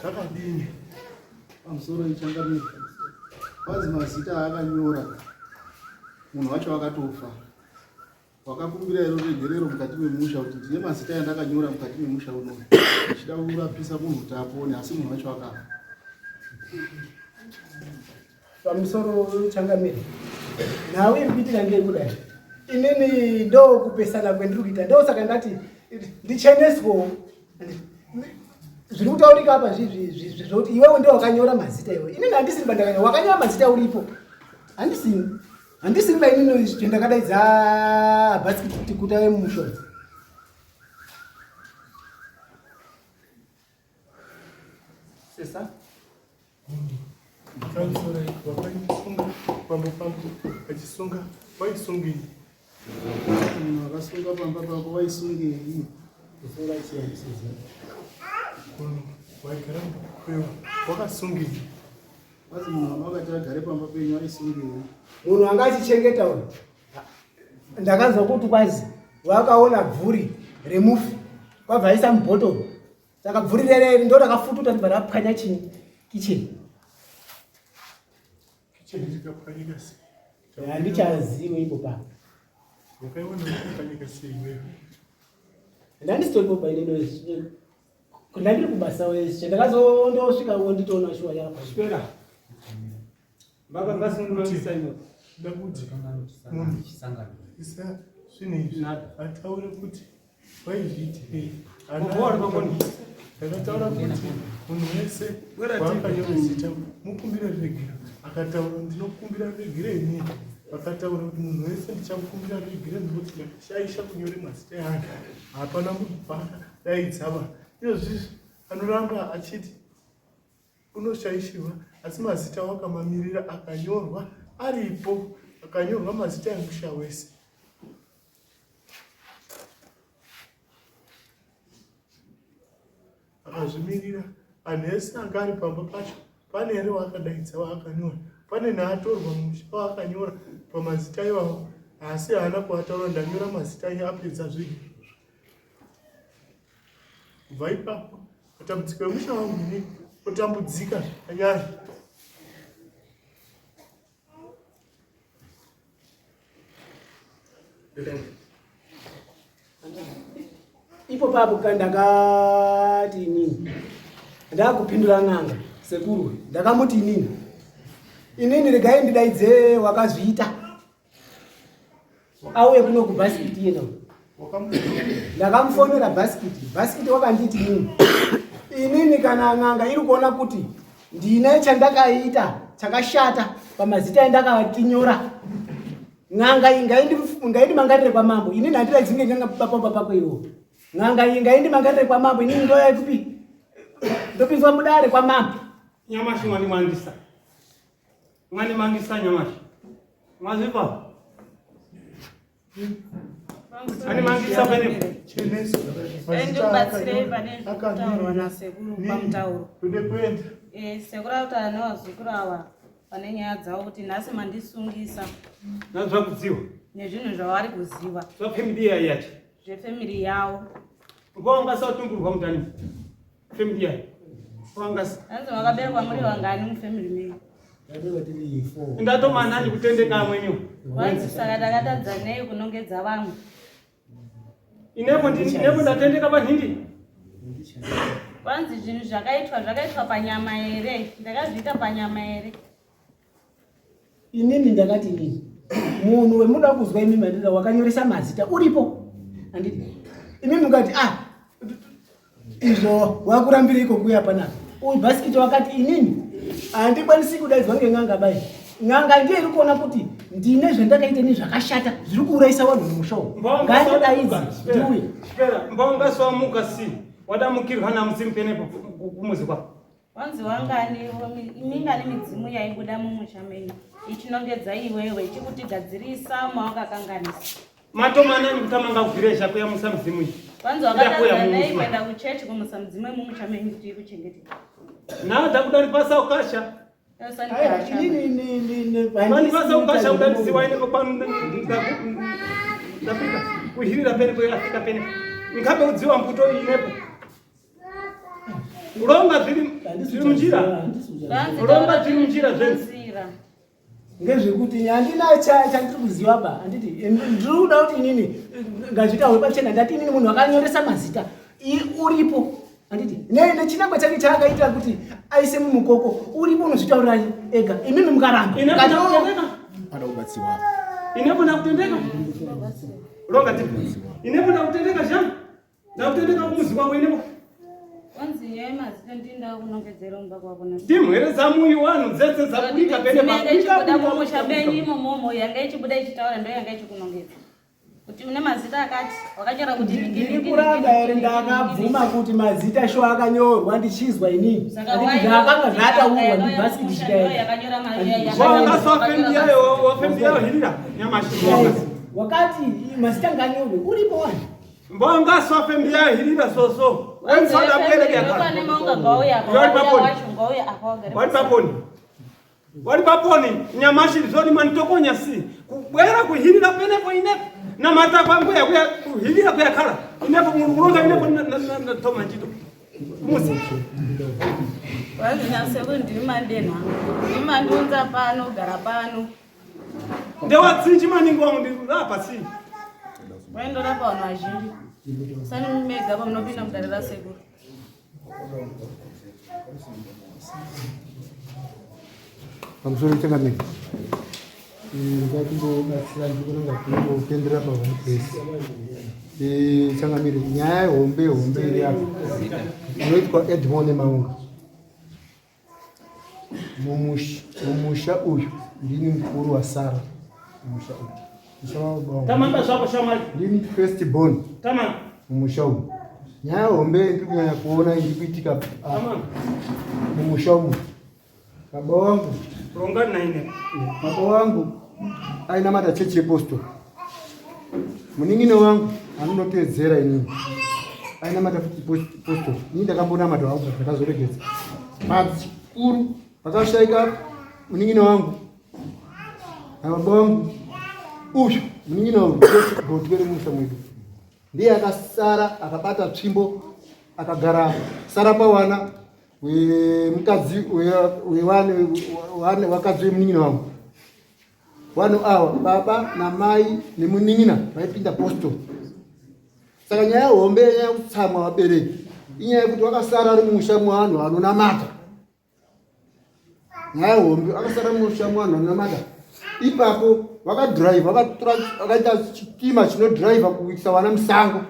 zvakadini. Pamusoro ichangamire kwanzi mazita aakanyora munhu wacho akatofa wakakumbira iro regerero mukati memusha kuti ndine mazita yandakanyora mukati memusha uno ndichida kurapisa munhu kuti apone asi munhu wacho akafa. Pamusoro changamire nhau iri kuitika ngekudai inini ndokupesana kwendiri kuita ndosaka ndati ndicheneswewo zviri kutaurika apa zvezvekuti iwewe ndo wakanyora mazita iwe inini handisini pandakanyora wakanyora mazita uripo handisini handisini bainini ndakadaidza bhasikiti kuti ave mushonzi. Sesa Kansora wakaisunga pamba pangu achisunga waisungei? Munhu akasunga pamba pako waisungei? Kusunga chii? Munhu waigara kwewa wakasungei? Wazi munhu wakati agare pamba penyu aisungei? Munhu anga achichengeta uyu ndakanzwa kuti kwazi wakaona bvuri remufi kwabva aisa mubhotoro saka bvuri rereri ndo rakafututa ndibva rapwanya chii kicheni. Kicheni chikapwanyika sei? Handichazivi ipo pa wakaiona kupwanyika sei iwewe? Ndandisitoripo pa inini ndandiri kubasa wese ndakazondosvika nditoona shuwa yakapera. Baba ngasinumangisa ino ndakuti munhu isa zvinhu izvi ataure kuti waizviitei. Ndakataura kuti munhu wese waakanyora zita mukumbire regero akataura ndinokumbira regero inini akataura kuti munhu wese ndichakukumbira regero nekuti ndakashaisha kunyore mazita eanhu hapana munhu paakadaidzava izvozvizvi anoramba achiti unoshaishiwa asi mazita wakamamirira akanyorwa aripo akanyorwa mazita emusha wese. Akazvimirira anhu ese anga ari pamba pacho pane here waakadaidza waakanyora pane naatorwa musha waakanyora pamazita iwawo asi haana kuataura ndanyora mazita enyu apedza zvinhu izvozvo. Kubva ipapo matambudziko emusha wangu ini otambudzika zvakanyanya. Ipo papo ndakati inini ndakupindura n'anga sekuru ndakamuti inini inini regai ndidaidze wakazviita auye kuno kubhasikiti yena ndakamufonera bhasikiti bhasikiti wakanditi inini inini kana n'anga iri kuona kuti ndine chandakaita chakashata pamazita endakatinyora n'anga iyi ngaindimangarire kwamambo inini handiradzinge n'anga pamba pako iwo n'anga iyi ngaindimangarire kwamambo inini ndoya kupi ndopinzwa mudare kwamambo. Nyamashi mwandimangisa mwandimangisa nyamashi mwazvipa animangisa penepo. Ndibatsirei pane zvekutaurwa nasekuru pamutauro. Kude kuenda. Sekuru akutaura nevazukuru ava pane nyaya dzavo kuti nhasi mandisungisa nazvakudziwa nezvinhu zvavari kuziva zvafemili yayi yacho zvefemili yavo. Vangasatumburwa mutani femili yayi. Wangasi. Hanzi makaberekwa muri vangani mufamily menyu? Ndatomanani kutendeka amweniwo. Wanzi saka takatadza nei kunongedza vamwe? Inepo inepo ndatendeka panhindi. Kwanzi zvinhu zvakaitwa zvakaitwa panyama here? Ndakazviita panyama here? Inini ndakati inini munhu wemuda kuzwa imi mandira wakanyoresa mazita uripo anditi imi mukati ah izvo wakurambireiko kuuya panapa uyu bhasikiti wakati inini handikwanisi kudaidzwa ngen'anga bai n'anga ndiye iri kuona kuti ndine zvandakaita ini zvakashata zviri kuurayisa vanhu mumusha umu ngandidaidzi ndiuye Mbonga si wadamukirwa namudzimu penepo kumuzi kwako. Wanzi wangani mingani midzimu yaibuda mumusha menyu ichinongedza iwewe ichikuti gadzirisa mawakakanganisa. Matomanani kutamanga kubvira kuyamusa midzimu iyi. Wanzi wakatadza nei kuenda kuchechi kumusa midzimu yemumusha menyu kuti ikuchengete? Nada kudari pasa ukasha. Vanipasa ukasha kudarisiwa ine pano ndafika kuhirira pene kuyafika pene. Nkabe udziwa mbuto inepo. Ulonga zviri zviri munjira. Ulonga zviri munjira zvenzi. Ngezvekuti handina chandiri kuziva ba handiti ndiri kuda kuti inini ngazvitaurwe pachena ndati inini munhu akanyoresa mazita uripo handiti nechinangwa chake chaakaita kuti aise mumukoko uripo unozvitaurira ega imimi mukaramba pada kubatsirwa inepo ndakutendeka longa tipi inepo ndakutendeka zvangu ndakutendeka kumuzi kwako inepo Wanzi nyaya yemazita ndinda kunongedzera mumba kwako na. Ndimwere dzamuyi wanhu dzese dzabudika pene Midzimu yanga ichibuda mumusha menyu imomomo yanga ichibuda ichitaura ndo yanga ichikunongedza. Kuti une mazita akati wakanyora kuti ndiri kuramba here ndakabvuma kuti mazita sho akanyorwa ndichizwa inini Saka Anditi zvakanga zvataurwa ndibhasikiti chikaenda wakati mazita nganyorwe uripo wani mbonga sofe mbiyahirira soso wari paponi wari paponi nyamashi zoni manitokonya si kubwera kuhirira penepo inepo namata kwangu yakuya kuhirira kuyakhala inepo mulonga inepo natoma ntchito musi Wanzi nasekuru ndimi mandenha. Ndimi mandiunza pano gara pano. Ndewatsinji maningi wangu ndirapa si Waindorapa vanhu vazhinji. Sani mega pamunopinda mudare rasekuru. Pamusoro changamire, ngatimbobatsira ndikunonga timbopendera paone place. Changamire, nyaya hombe hombe iri apa inoitwa Edmond Maunga mumusha uyu ndini mukuru wasara mumusha uyu. Musha wababa wangu. Tamanga zvako shamwari. Ndini first born Tamanga. mumusha umu. Nyaya hombe ndiri kunyanya kuona iri kuitika apa mumusha umu. Baba wangu ronga naine. Baba wangu ainamata chechi yepostori. Munin'ina wangu anonotedzera inini ainamata futi postori. Ini ndakambonamata wangu ndakazoregedza. Pachikuru pakashaika munin'ina wangu nababa wangu uyu munin'ina wangu gotwe remusha mwedu ndiye akasara akabata tsvimbo akagara sara pawana wemukadzi wakadzi wemunin'ina wangu. Vanhu ava baba namai nemunin'ina vaipinda postori. Saka nyaya hombe yenyaya yekutsamwa vabereki inyaya yekuti vakasara ari mumusha mwevanhu vanonamata. Nyaya hombe akasara mumusha mwevanhu vanonamata. Ipapo vakadhiraivha vakatora vakaita chitima chinodhiraivha kuisa vana musango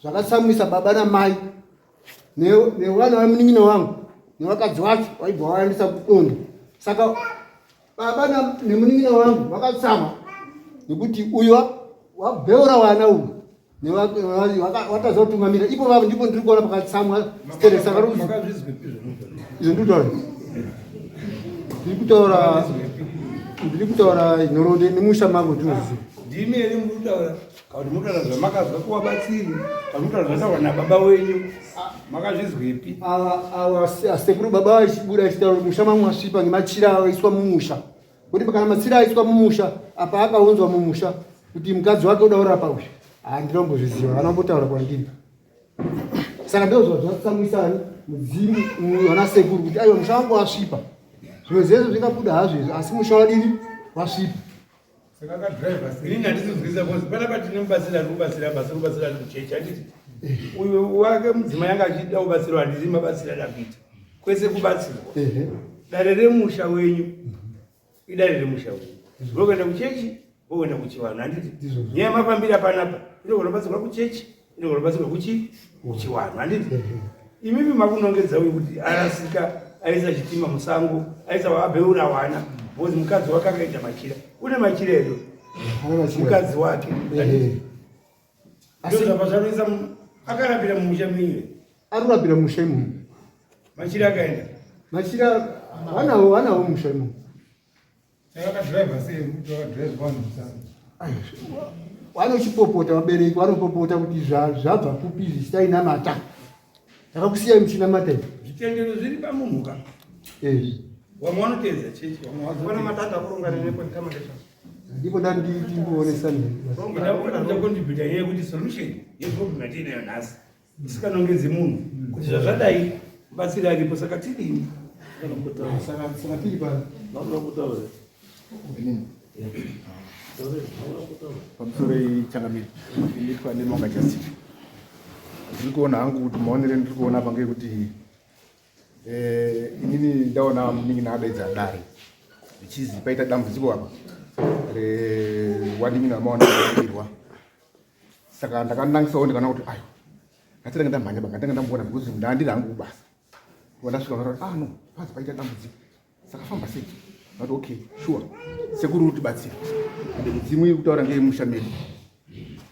zvakatsamwisa baba namai nevana vamunin'ina wangu nevakadzi wacho vaibva vaendesa kudondo. Saka baba nemunin'ina wangu vakatsamwa nekuti uyu wabheura vana uyu watadza kutungamira ipo vavo ndipo ndiri kuona pakatsamwa sterek. Saka izvo ndikutaura ndiri kutaura ndiri kutaura nhoroondo nemusha mangu ndinoziva. Ndimi here muri kutaura kana kuti muri kutaura zvamakazwa kuvabatsiri kana muri kutaura zvataurwa nababa wenyu makazvizwepi? Ava sekuru baba vachibuda achitaura kuti musha mangu masvipa ngemachira aiswa mumusha. Kuti kana machira aiswa mumusha apa akaunzwa mumusha kuti mukadzi wake uda kurapa uyu. Handinombozviziva, vanombotaura kwandiri. Saka ndozvo zvatsamwisani mudzimu vana sekuru kuti aiwa musha wangu wasvipa. Zvimwe zvese zvingabuda hazvo izvi asi musha wadini wasvipa. Saka akadriver sei? Ini handisi kunzwisisa because panapa tine mubatsiri ari kubatsira basa kubatsira ari kuchechi handiti uyu wake mudzimai anga achida kubatsirwa handisi mabatsiri ada kuita kwese kubatsirwa dare remusha wenyu idare remusha wenyu vokuenda kuchechi vokuenda kuchivanhu handiti nyaya mafambira panapa inogona kubatsirwa kuchechi inogona kubatsirwa kuchi kuchiwanhu handiti imimi makunongedza uyu kuti arasika aisa chitima musango aisa waabheura wana because mukadzi wake akaita machira une machira edo mukadzi wake ndozvabva zvanoisa akarapira mumusha menyu arurapira mumusha imomo machira akaenda machira vanawo vanawo mumusha imomo Vanochipopota vabereki vanopopota kuti zvabva kupi izvi chitainamata takakusiyai muchinamata izvi. Zvitendero zviri pamunhu ka. Eh. Vamwe vanoteedza chechi vamwe vanomatata kurongana nekontamination. Ndipo ndandimboonesa nini. Ndakontributa nyaya yekuti solution yeproblem yatiinayo nhasi. Isikanongedzi munhu kuti zvazvadai mubatsiri aripo saka tidini? Saka tiri pano. Pamusoro changamire nditwa nemonga justice. Ndiri kuona hangu kuti maonere ndiri kuona apa ngekuti eh, inini ndaona munin'ina adaidza dare zvichizi paita dambudziko apa rewanin'ina maona airwa saka ndakanangisawo ndikaona kuti ayo ngatitanga ndamhanya banga ndanga ndamboona because ndandiri hangu kubasa ndasvika ndati ah no pazi paita dambudziko saka famba sei ndati okay sure sekuru uri kutibatsira ende mudzimu iri kutaura ngeyemusha medu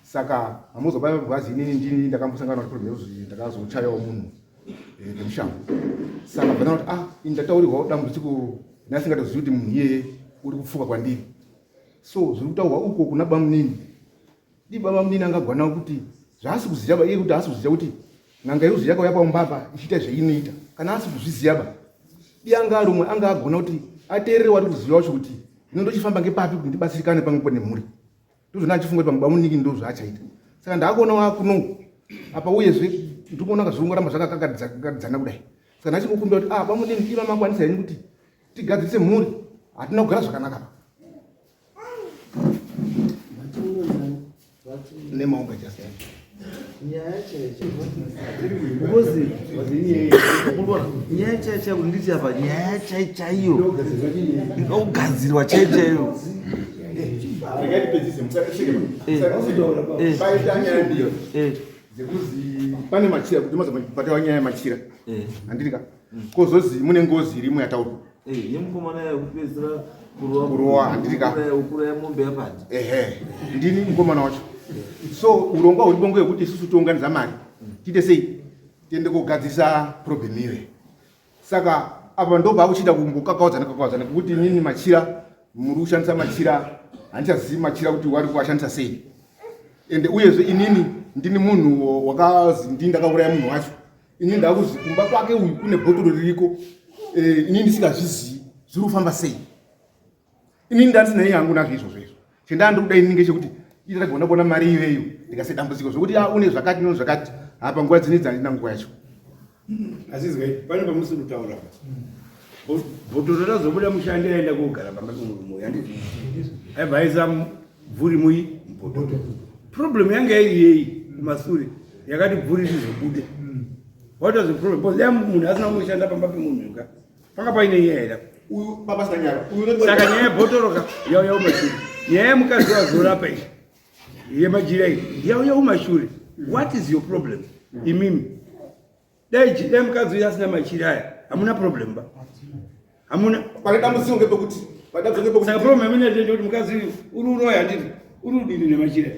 saka hamuzobaya bwazi inini ndini ndakambosangana kuti problem yekuzi ndakazochayawo munhu eh, nemushango saka bva kuti ah ini ndataurirwawo dambudziko ndasingatozivi kuti munhu iyeye uri kupfuka kwandiri so zviri kutaurwa uko kuna bamunini Di baba munini angagwana kuti zvaasi kuziva ba iye kuti haasi kuziva kuti n'anga yeuzi yakauya paumba apa ichiita zveinoita kana asi kuzviziva ba di anga ari umwe anga agona kuti ateerere wari kuziva wacho kuti ino ndochifamba ngepapi kuti ndibatsirikane pamwepo nemhuri ndozvona achifunga kuti pamwe bamuniki ndo zvaachaita saka ndaakuona wakuno apa uyezve ndiri kuona kazvirongoramba zvakakakadzana kudai saka ndachingokumbira kuti ah bamunini iva makwanisa henyu kuti tigadzirise mhuri hatina kugara zvakanaka pa nemaunga just nyaya chaiyo chaiyo kuti nditi apa nyaya chaiyo chaiyo inogadzirwa chaiyo chaiyo dzekuzi pane machira kuti mazobatawa nyaya yemachira handiti ka kozozi mune ngozi irimo yataurwa Eh, yemukomana yekupedzisira kurowa handiti ka kuuraya mombe yapati ehe ndini mukomana wacho so urongwa huripo ngewekuti isusu tiunganidza mari tiite sei tiende kogadzirisa problem iyoyo saka apa ndobva akuchiita kumbokakaudzana kakaudzana kekuti inini machira muri kushandisa machira handichazivi machira kuti wari kuashandisa sei ende uyezve inini ndini munhu wakazi ndini ndakauraya munhu wacho ini ndakuzi kumba kwake uyu kune bhotoro ririko eh, ini ndisingazvizii zviri kufamba sei ini ndandisina iye hangu nazvo izvozvo izvo chendaa ndiri kuda ini ngechekuti ita kuona mari iyoyo ndikase dambudziko zvekuti ah, une zvakati no zvakati hapa nguva dzine dzandina nguva yacho asizwe pane pamusi kutaura bhotoro razobuda mushandi aenda kogara pamba pemurume uyu handiti aibva aisa bvuri mui mubhotoro problem yanga iri yei kumasure yakati bvuri rizobude what was the problem because dai munhu asina kunoshanda pamba pemunhu ka panga paine nyaya here uyu baba asina nyaya uyu saka nyaya yebhotoro ka yauya kumashure nyaya yemukadzi wazorapa iyi yemajira iyi yauya kumashure what is your problem imimi dai dai mukadzi uyu asina machira aya hamuna problem ba hamuna pane dambudziko ngepekuti saka problem imene ndeyekuti mukadzi uyu uri uroya handiti uri udini nemachira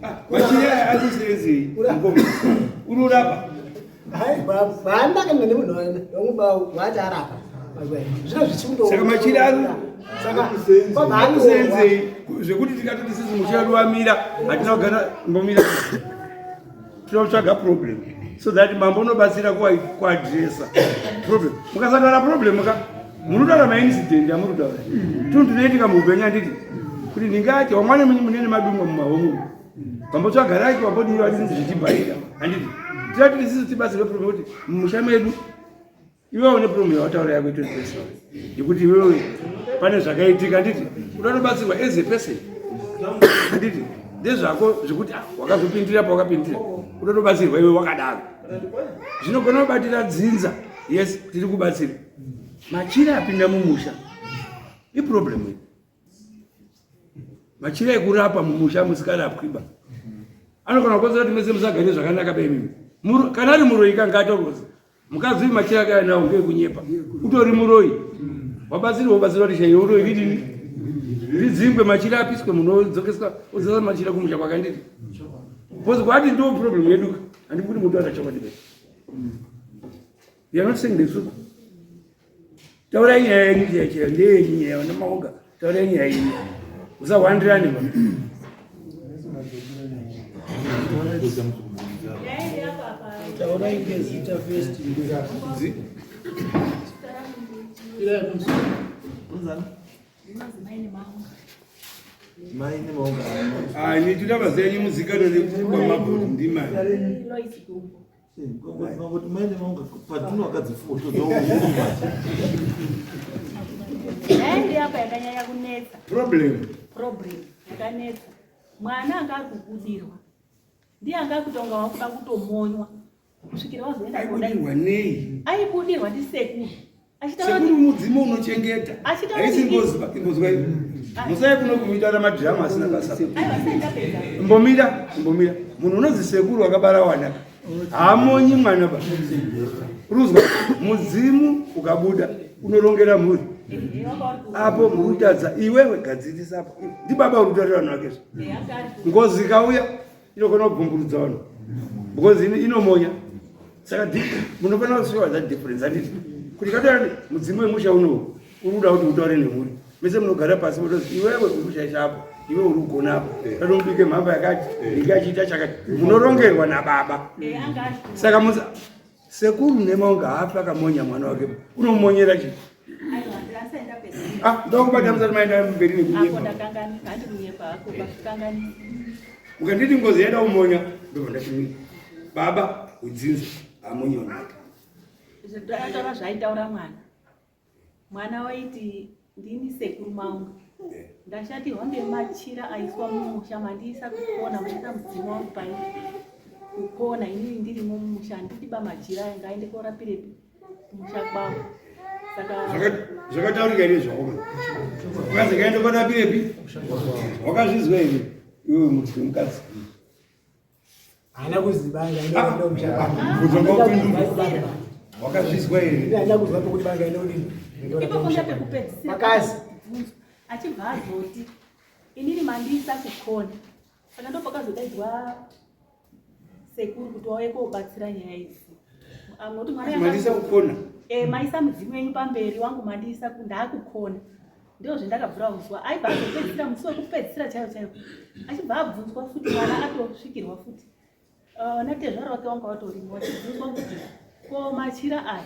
ah, machira aya ari kusevenzei uri urapa vaanaka nemunhu waati arapa zvino zvichindosaka machira ari saka zvekuti tikatoti sisi muchira wedu wamira hatina kugara mbomira tinotsvaga problem so that mambo unobatsira kuadresa problem mukasataura problem ka munotaura maincident amuri kutaura tunhu tunoitika muupenyu handiti kuti ndingati wamwana munene madumwa mumahomu. Vambotsvaga raki vambodii vadini zvichibhaira handiti tira titi isisu tibatsirwe problem kuti mumusha medu iwewe une problem yawataura yako itori personal yekuti iwewe pane zvakaitika handiti unotobatsirwa as a person handiti ndezvako zvekuti ah, wakazopindira pawakapindira unotobatsirwa iwe wakadaro zvinogona kubatira dzinza yes tiri kubatsira machira apinda mumusha iproblem iyi machira ekurapa mumusha musikarapwiba anogona kukonzera kuti mese musagare zvakanaka beimimi kana ari muroyi kanga atoroza mukadzi uyu machira ake anawo ngeekunyepa utori muroyi wabatsirwa wobatsirwa kuti chaiyo uroyi ridini ridzingwe machira apiswe munhu odzokeswa odzasa machira kumusha kwakanditi because kwati ndo problem yedu handikuti mutu atachokwadi be you are not saying the truth taurai nyaya yenyu chaiyo chaiyo ndeyenyu nyaya vana maonga taurai nyaya yenyu usahwandirane ba taurai ngezita first Ani tinoda vaziva muzikano nekwamabhuti ndimani Ngoti mai nemaunga patino wakadzi foto dzoumba. Nyaya iri apa yakanyanya kunetsa. Problem. Problem yakanetsa. Mwana anga ari kubudirwa. Ndiye anga ari kutonga wakuda kutomonywa kusvikira wazoenda Aibudirwa nei? Aibudirwa ndisekuru. Sekuru mudzimu unochengeta. Haisi ngozi ba, ingozi kwa hivi. Musai kuno kumita madhirama asina basa. Mbomira, mbomira. Munhu unonzi sekuru akabara wana. Haamonyi mwana ba. Uruzwa mudzimu ukabuda unorongera mhuri. Apo muri kutadza iwewe gadzirisa apo. Ndibaba uri kutarira vanhu vake. Ngozi ikauya inogona kubvumburudza vanhu because inomonya saka munofanira kusiwa that difference handiti kuti kataura mudzimu wemusha unowu uri kuda kuti utaure nemhuri mese munogara pasi motozi iwewe uri kushaisha apo iwe uri kugona apo tatomubike mhamba yakati inge achiita chakati munorongerwa nababa saka musa sekuru nemaunga haafi akamonya mwana wake unomonyera chii ah, ndokubata musati maenda mberi nekunyepa mukanditi ngozi yaida kumonya ndobva ndati baba udzinza amonye wanake zvataura zvaitaura mwana mwana waiti ndini sekuru maunga eh. ndashatirwa ngemachira aiswa mumusha mandiisa kukona maisa mudzimu wangu pai kukona inini ndirimo mumusha handidi ba machira aya ngaende korapirepi kumusha kwavo saka zvakataurika here zvakoma ukazi ngaende korapirepi wakazvizwa here iwewe muti wemukadzi haana kuziva wakazvizwa here haana kuziva pekuti banga ine udini ipapo ndapekupedzisira makazi achibva azoti inini mandiisa kukona saka ndopakazodaidzwa sekuru kuti wauye kobatsira nyaya idzi nokuti mwana mandiisa kukona e, maisa mudzimu wenyu pamberi wangu mandiisa ndaakukona Ndizvo zvendakabvura kuzwa. Aibva azopedzisira musi wekupedzisira chaiwo chaiwo. Achibva abvunzwa futi mwana atosvikirwa futi. Uh, natezvara wake wanga watorimo vachibvunzwa kuti ko machira aya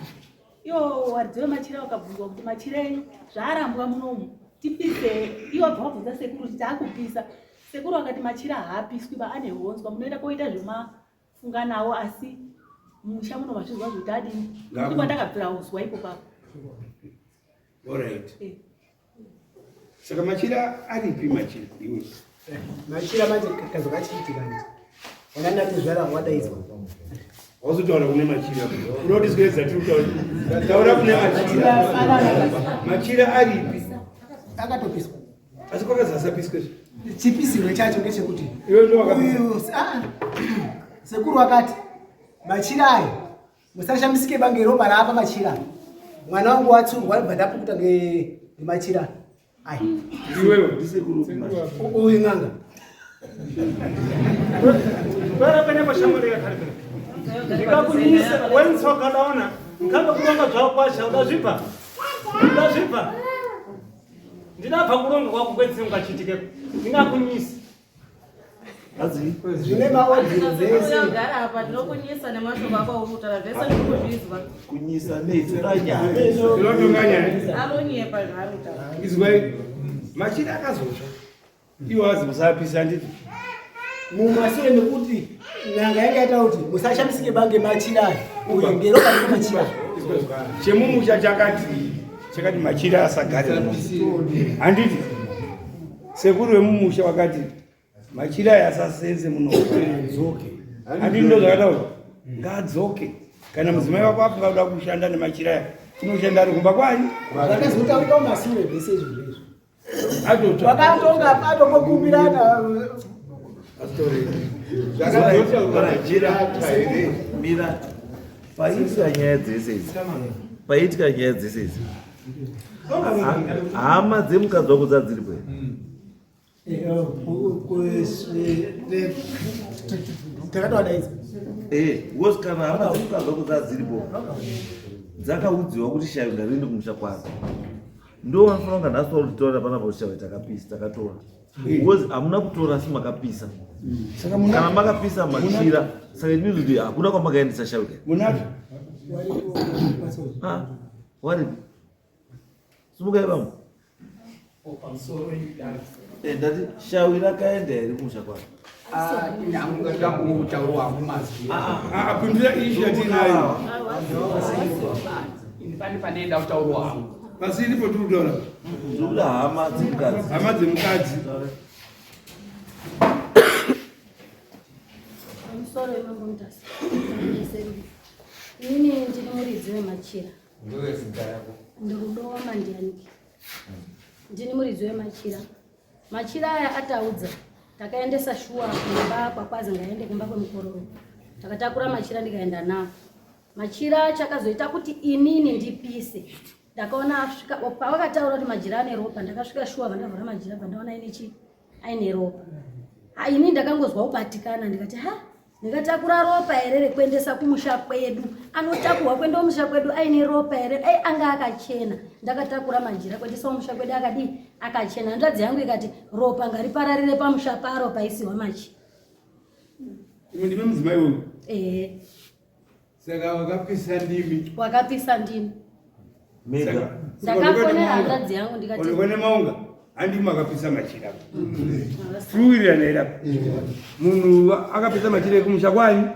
iwo waridzi wemachira wakabvunzwa kuti machira enyu zvaarambwa munomu tipise iwo abva wabvunza sekuru kuti taakupisa sekuru akati machira haapiswi ba ane honzwa munoenda koita zvemafunga nawo asi musha muno mazvizwa zvekuti adini kuti kwandakabvira uzwa ipo papo Alright. Eh. Saka machira aripi machira iwe? Eh, machira manje kazo kachiitika nje. Wana ndati zvara wadaidzwa. Wazotaura kune machira. Unoti zikuedza tiri kutaura. Taura kune machira. Machira aripi? Akatopiswa. Asi kwakazi asapiswe. Chipisirwe chacho ngechekuti. Iwe ndo wakapisa. Ah. Sekuru akati machira ayo Musashamisike bange ropa raapa machira. Mwana wangu watsurwa ndibva ndapukuta ngemachira. Ai. Iwewe ndisekuru. Uyu n'anga. Kwera pene pashamwari yakharipena. Ndikakunyisa wenzi wakadaona nkambe kuronga zvako kwasha udazvibva. Udazvibva. Ndinabva kuronga kwako kwese ungachiitike. Ndingakunyisa. Zvine maodhiro dzese. Ugara apa ndinokunyisa nemashoko ako auri kutaura zvese ndiri kuzvizwa. Kunyisa nei toda nyaya. Tinotonga nyaya. Anonyepa zvaari kutaura. Izwai machira akazotsva. Iwo azi musapisa handiti. Mumashure mekuti n'anga yanga yaita kuti musashamisike bange machira aya uyu ngeropa remachira. Chemumusha chakati chakati machira asagare. Handiti sekuru vemumusha vakati machira aya asasenze muno adzoke. Handiti ndo zvakataurwa ngaadzoke. Kana mudzimai wako afunga kuda kushanda nemachira aya unoshanda ari kumba kwani. Zvakazotaurika mumasure zvese izvozvo izvo. Vakatonga atongokumbirana. Mira, paitika nyaya dzese idzi, paitika nyaya dzese idzi, hama dzemukadzi wako dzadziripo here? Takatoadaidza. Eh, because kana hama dzemukadzi wako dzadziripo dzakaudziwa kuti shayo ngariende kumusha kwako. Ndo vanofanira kunga nhasi vakuti panapa kuti shayo takapisa takatora. Because hamuna kutora asi makapisa. Kana makapisa machira saka it means kuti hakuna kwamakaendesa shayo kai. Munazvo? Ah, waripi? Simukai vamwe. Pamusoro idare. Eh, ndati shawi rakaenda here kumusha kwako? Ndinoda kutaura hangu mazwi. Pindura ishu yatinayo. Ini pane pandinoda kutaurwa hangu. Pasi iripo tiri kutaura. Ndinoda hama dzemukadzi. Hama dzemukadzi. Pamusoro yemambo Mutasa. Inini ndiri muridzi wemachira. Ndiwe zita rako. Ndirudo waMandianike. Ndini muridzi wemachira. Machira aya ataudza takaendesa shuwa kumba kwakwazi ngaende kumba kwemukororo. Takatakura machira ndikaenda nawo. Machira chakazoita kuti inini ndipise. Ndakaona asvika pavakataura kuti majira ane ropa ndakasvika shuwa vandavhura majira vandaona aine chi aine ropa. Ha ini ndakangozwa kubatikana ndikati ha ndingatakura ropa here rekuendesa kumusha kwedu anotakurwa kuenda kumusha kwedu aine ropa here dai anga akachena ndakatakura majira kuendesa kumusha kwedu akadii akachena hanzvadzi yangu ikati ropa ngaripararire pamusha paro paisiwa machi Imi ndime mudzimai uyu. ehe Saka wakapisa ndimi. Wakapisa ndimi. Mega. Ndakafonera hanzvadzi yangu ndikati. Kune maunga handi makapisa machira. Tiriwirirana here apa? Munhu akapisa machira ekumusha kwanyu?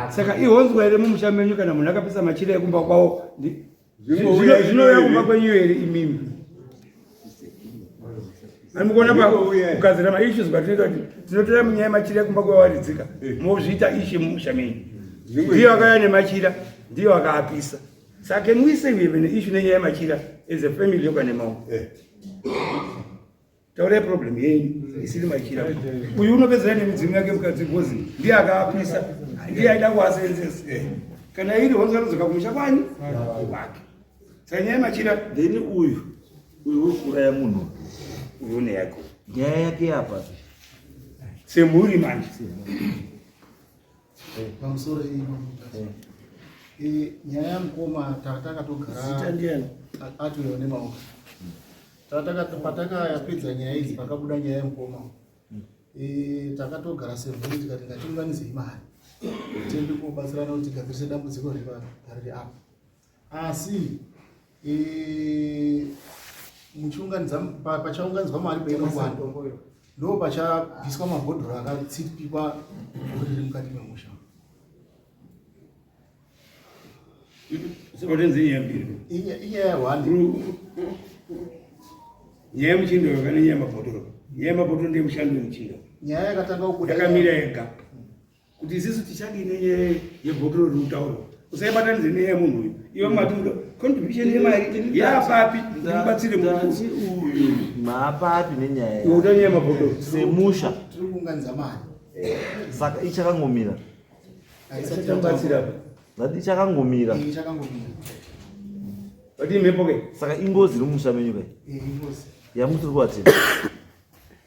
Saka ihonzwa here mumusha menyu kana munhu akapisa machira ekumba kwawo? Zvinouya kumba kwenyu here imimi? Mukuona pa kugadzira maissues kwatinoita kuti tinotora munyaya yemachira ekumba kwewaridzika mozviita ishe mumusha menyu. Ndiyo akauya nemachira, ndiyo akaapisa. Saka can we say we have an issue nenyaya yemachira as a family yokwane maoko? Taurai problem yenyu isiri machira. Uyu unopedzera nemidzimu yake mukadzi gozi ndiye akaapisa, ndiye aida kuasenzesa. Kana iri honzo anodzoka kumusha kwani? Kwake. Saka nyaya yemachira then uyu uyu wekuuraya munhu uyu une yako. Nyaya yake yapa semhuri manje. Pamusoro iyi nyaya yamukoma takatogara Zita ndiani? atuyo nemaoko. Patakayapedza nyaya idzi pakabuda nyaya yemukoma. Takatogara semhuri tikati ngatiunganidzei mari tiende kobatsirana kuti tigadzirise dambudziko riri apa. Asi muchiunganidza pachaunganidzwa mari painokwana ndo pachabviswa mabhodhoro akatsipikwa gore riri mukati memusha. Inyaya one. Nyaya yemuchindo yakana nyaya yemabhodhoro. Nyaya yemabhodhoro ndiye mushandi wemuchindo. Nyaya yakatanga kubuda yakamira yega. Kuti isisu tichadii nenyaya yebhodhoro riri kutaurwa. Usaibatanidze nenyaya yemunhu uyu. Iwe mati muda contribution yemari yapapi ndimubatsire Ndati uyu maapapi nenyaya Iwe uda nyaya yemabhodhoro. Semusha. Tiri kuunganidza mari. Saka ichakangomira. Ichabatsira apa. Ndati ichakangomira. Ichakangomira. Vadii mhepo ke? Saka ingozi iri mumusha menyu kai? Ingozi. Yamusiri kuvatenda.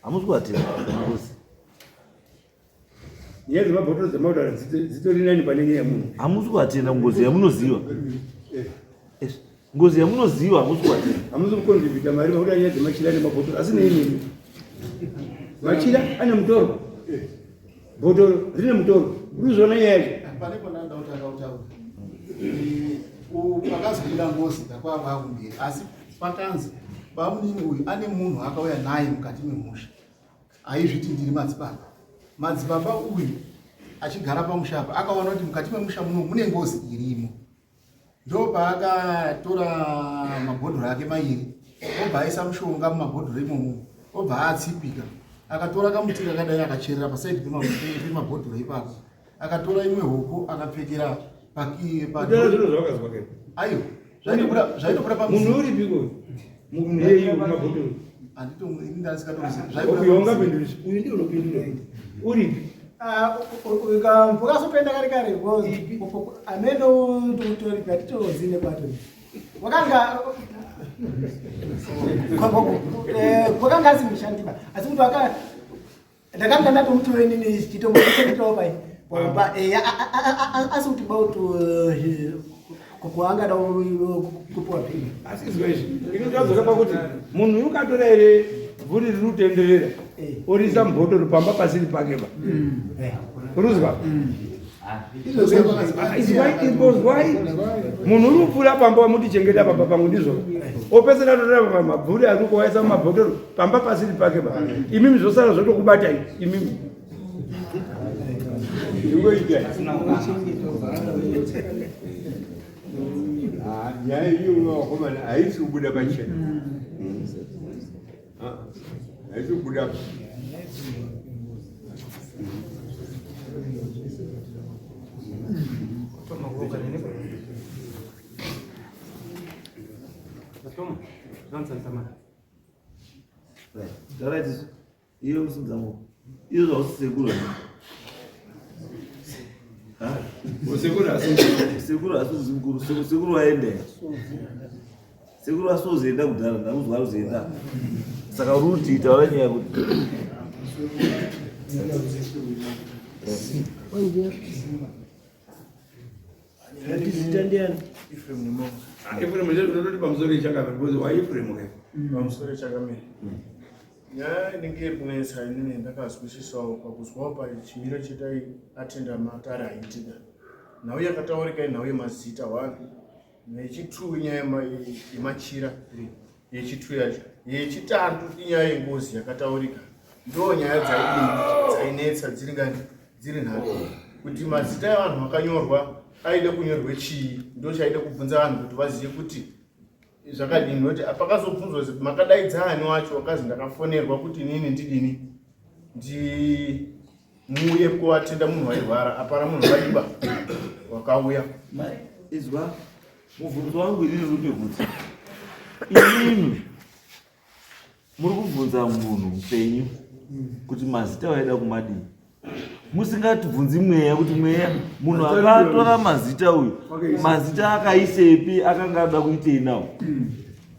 Hamusi kuvatenda ingozi. Nyaya dzemabhodhoro dzemautaura dzitori nani pane nyaya yemunhu. Hamusi kuvatenda ngozi yamunoziva. Ngozi yamunoziva hamusi kuvatenda. Hamusi kucontributa mari makuda nyaya dzemachira nemabhotoro asi nei nemi. Machira ane mutoro. Bhotoro rine mutoro. Uri kuzviona nyaya yacho? Pane pandaida kutanga kutaura. Pakazobuda ngozi ndakwava kumberi asi pakanzi bamunini uyu ane munhu akauya naye mukati memusha aizviti ndiri madzibaba. Madzibaba uyu achigara pamusha apa akaona kuti mukati memusha muno mune ngozi irimo. Ndopaakatora mabhodhoro ake mairi obva aisa mushonga mumabhodhoro imomo obva atsipika. Akatora kamuti kakadai akacherera pasaidi pemabhodhoro ipapo. Akatora imwe hoko akapfekera aiwa zvaitobuda pamunhu uripiko munhu iyeyu mabhodhoro uyu ndiye unopindura uripi ukazopenda kare kare ameno toripi hatitozive kwatori wakanga kwakanga asi mushandiba asi kuti waka ndakanga ndatomutora inini chitombochengetawo pai pa asi kuti bauti kwaangada kupiwa pii asi izwa izvi inotazoka pakuti munhu uyu ukatora here bvuri riri kutenderera eh. oriisa mubhotoro pamba pasiri pake pa mm. eh. uruzwa mm. Izwai munhu uri kupfuura pamba wamuti chengeta pamba pangu ndizvo opesera totora mabvuri ari kuwaisa mumabhotoro pamba pasiri pake pa imimi zvosara zvotokubatai imimi nyaya iyo vakomana haisi kubuda pachena haisi kubuda Iwe usudza mo. Iwe zvausi sekuru. Ha? Sekuru asi sekuru asi mukuru sekuru waende. Sekuru asi uzoenda kudhara ndakuzwa uzoenda. Saka uri kuti taura nyaya kuti Zita ndiani? Ephraim Nemongo. Ah, Ephraim ndio unototi pamusoro ichakamira because wa Ephraim ke. Pamusoro ichakamira. Nyaya inenge iri kunetsa inini ndakazwisisawo pakuzwawo pachimiro chetai atenda matare aiitika. Nhau yakataurika inhau yemazita one. Nechitu inyaya yemachira three. Yechitu yacho. Yechitatu inyaya yengozi yakataurika. Ndo nyaya dzaidini dzainetsa dziri ngani dziri nhatu. Kuti mazita evanhu vakanyorwa aida kunyorwe chii ndo chaida kubvunza vanhu kuti vazive kuti zvakadini nokuti pakazobvunzwa kuti makadaidza ani wacho wakazi ndakafonerwa kuti inini ndidini ndi muuye kuvatenda munhu wairwara apana munhu waiba wakauya izwa Mubvunzo wangu inini uri kuti imimi muri kubvunza munhu mupenyu kuti mazita waida kumadii musingatibvunzi mweya kuti mweya munhu akatora mazita uyu mazita akaisepi akanga ada kuitei nawo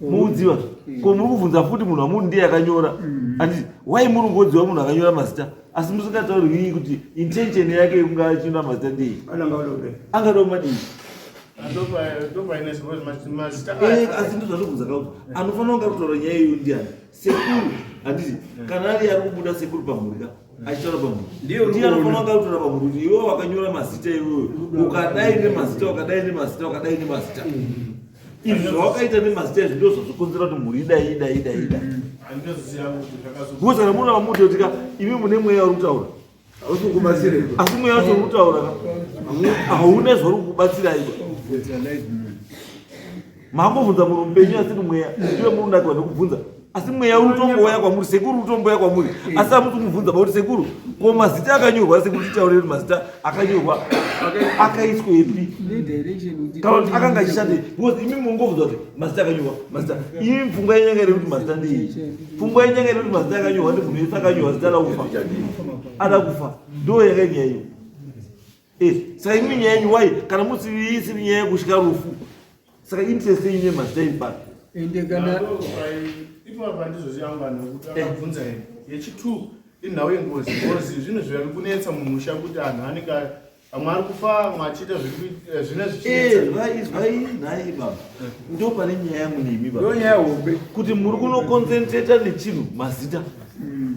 muudziwa ko muri kubvunza futi munhu wamunhu ndiye akanyora anditi wai muri kungodziwa munhu akanyora mazita asi musingatauri kuti intention yake yekunge achinyora mazita ndei angada kumadii Eh, asi ndozvatobvunza ka kuti anofanira kunge kutaura nyaya iyoyo ndiani sekuru handiti kana ari ari kubuda sekuru pamhuri ka achitaura pamhuri ndiye anofanira kunge kutaura pamhuri kuti iwe wakanyora mazita iwewe ukadai nemazita ukadai nemazita ukadai nemazita izvi zvawakaita nemazita izvi ndo zvazokonzera kuti mhuri idai idai idai idai because kana muna vamutotika imi mune mweya uri kutaura asi mweya wacho uri kutaura hauna zvauri kubatsira iwe makubvunza munhu mupenyu asiri mweya ndiwe muri unakirwa nekubvunza asi mweya uri utombouya kwamuri sekuru utombouya kwamuri asi hamusi kumubvunza pakuti sekuru ko mazita akanyorwa sekuru titaure kuti mazita akanyorwa akaiswepi kana kuti akanga achishandei because imi mungobvunza kuti mazita akanyorwa mazita imi pfungwa yenyanga iri kuti mazita ndei pfungwa yenyanga iri kuti mazita akanyorwa ndi munhu wese akanyorwa zita lakufa ada kufa ndo yanga nyaya iyo eh, saka imi nyaya yenyu wai kana musiri isiri nyaya yekusvika rufu saka interest yenyu nemazita iri papi ende kana ipapa ndizvo vanhu kuti akabvunza here yechitu inhau yengozi ngozi zvinhu zviri kunetsa mumusha kuti anhu anenge Amwe ari kufa amwe achiita eh, zvine zvichiizvai eh, nhai baba ndo pane nyaya yangu nemi baba ndo nyaya hombe kuti muri kunokonzentreta nechinhu mazita mm.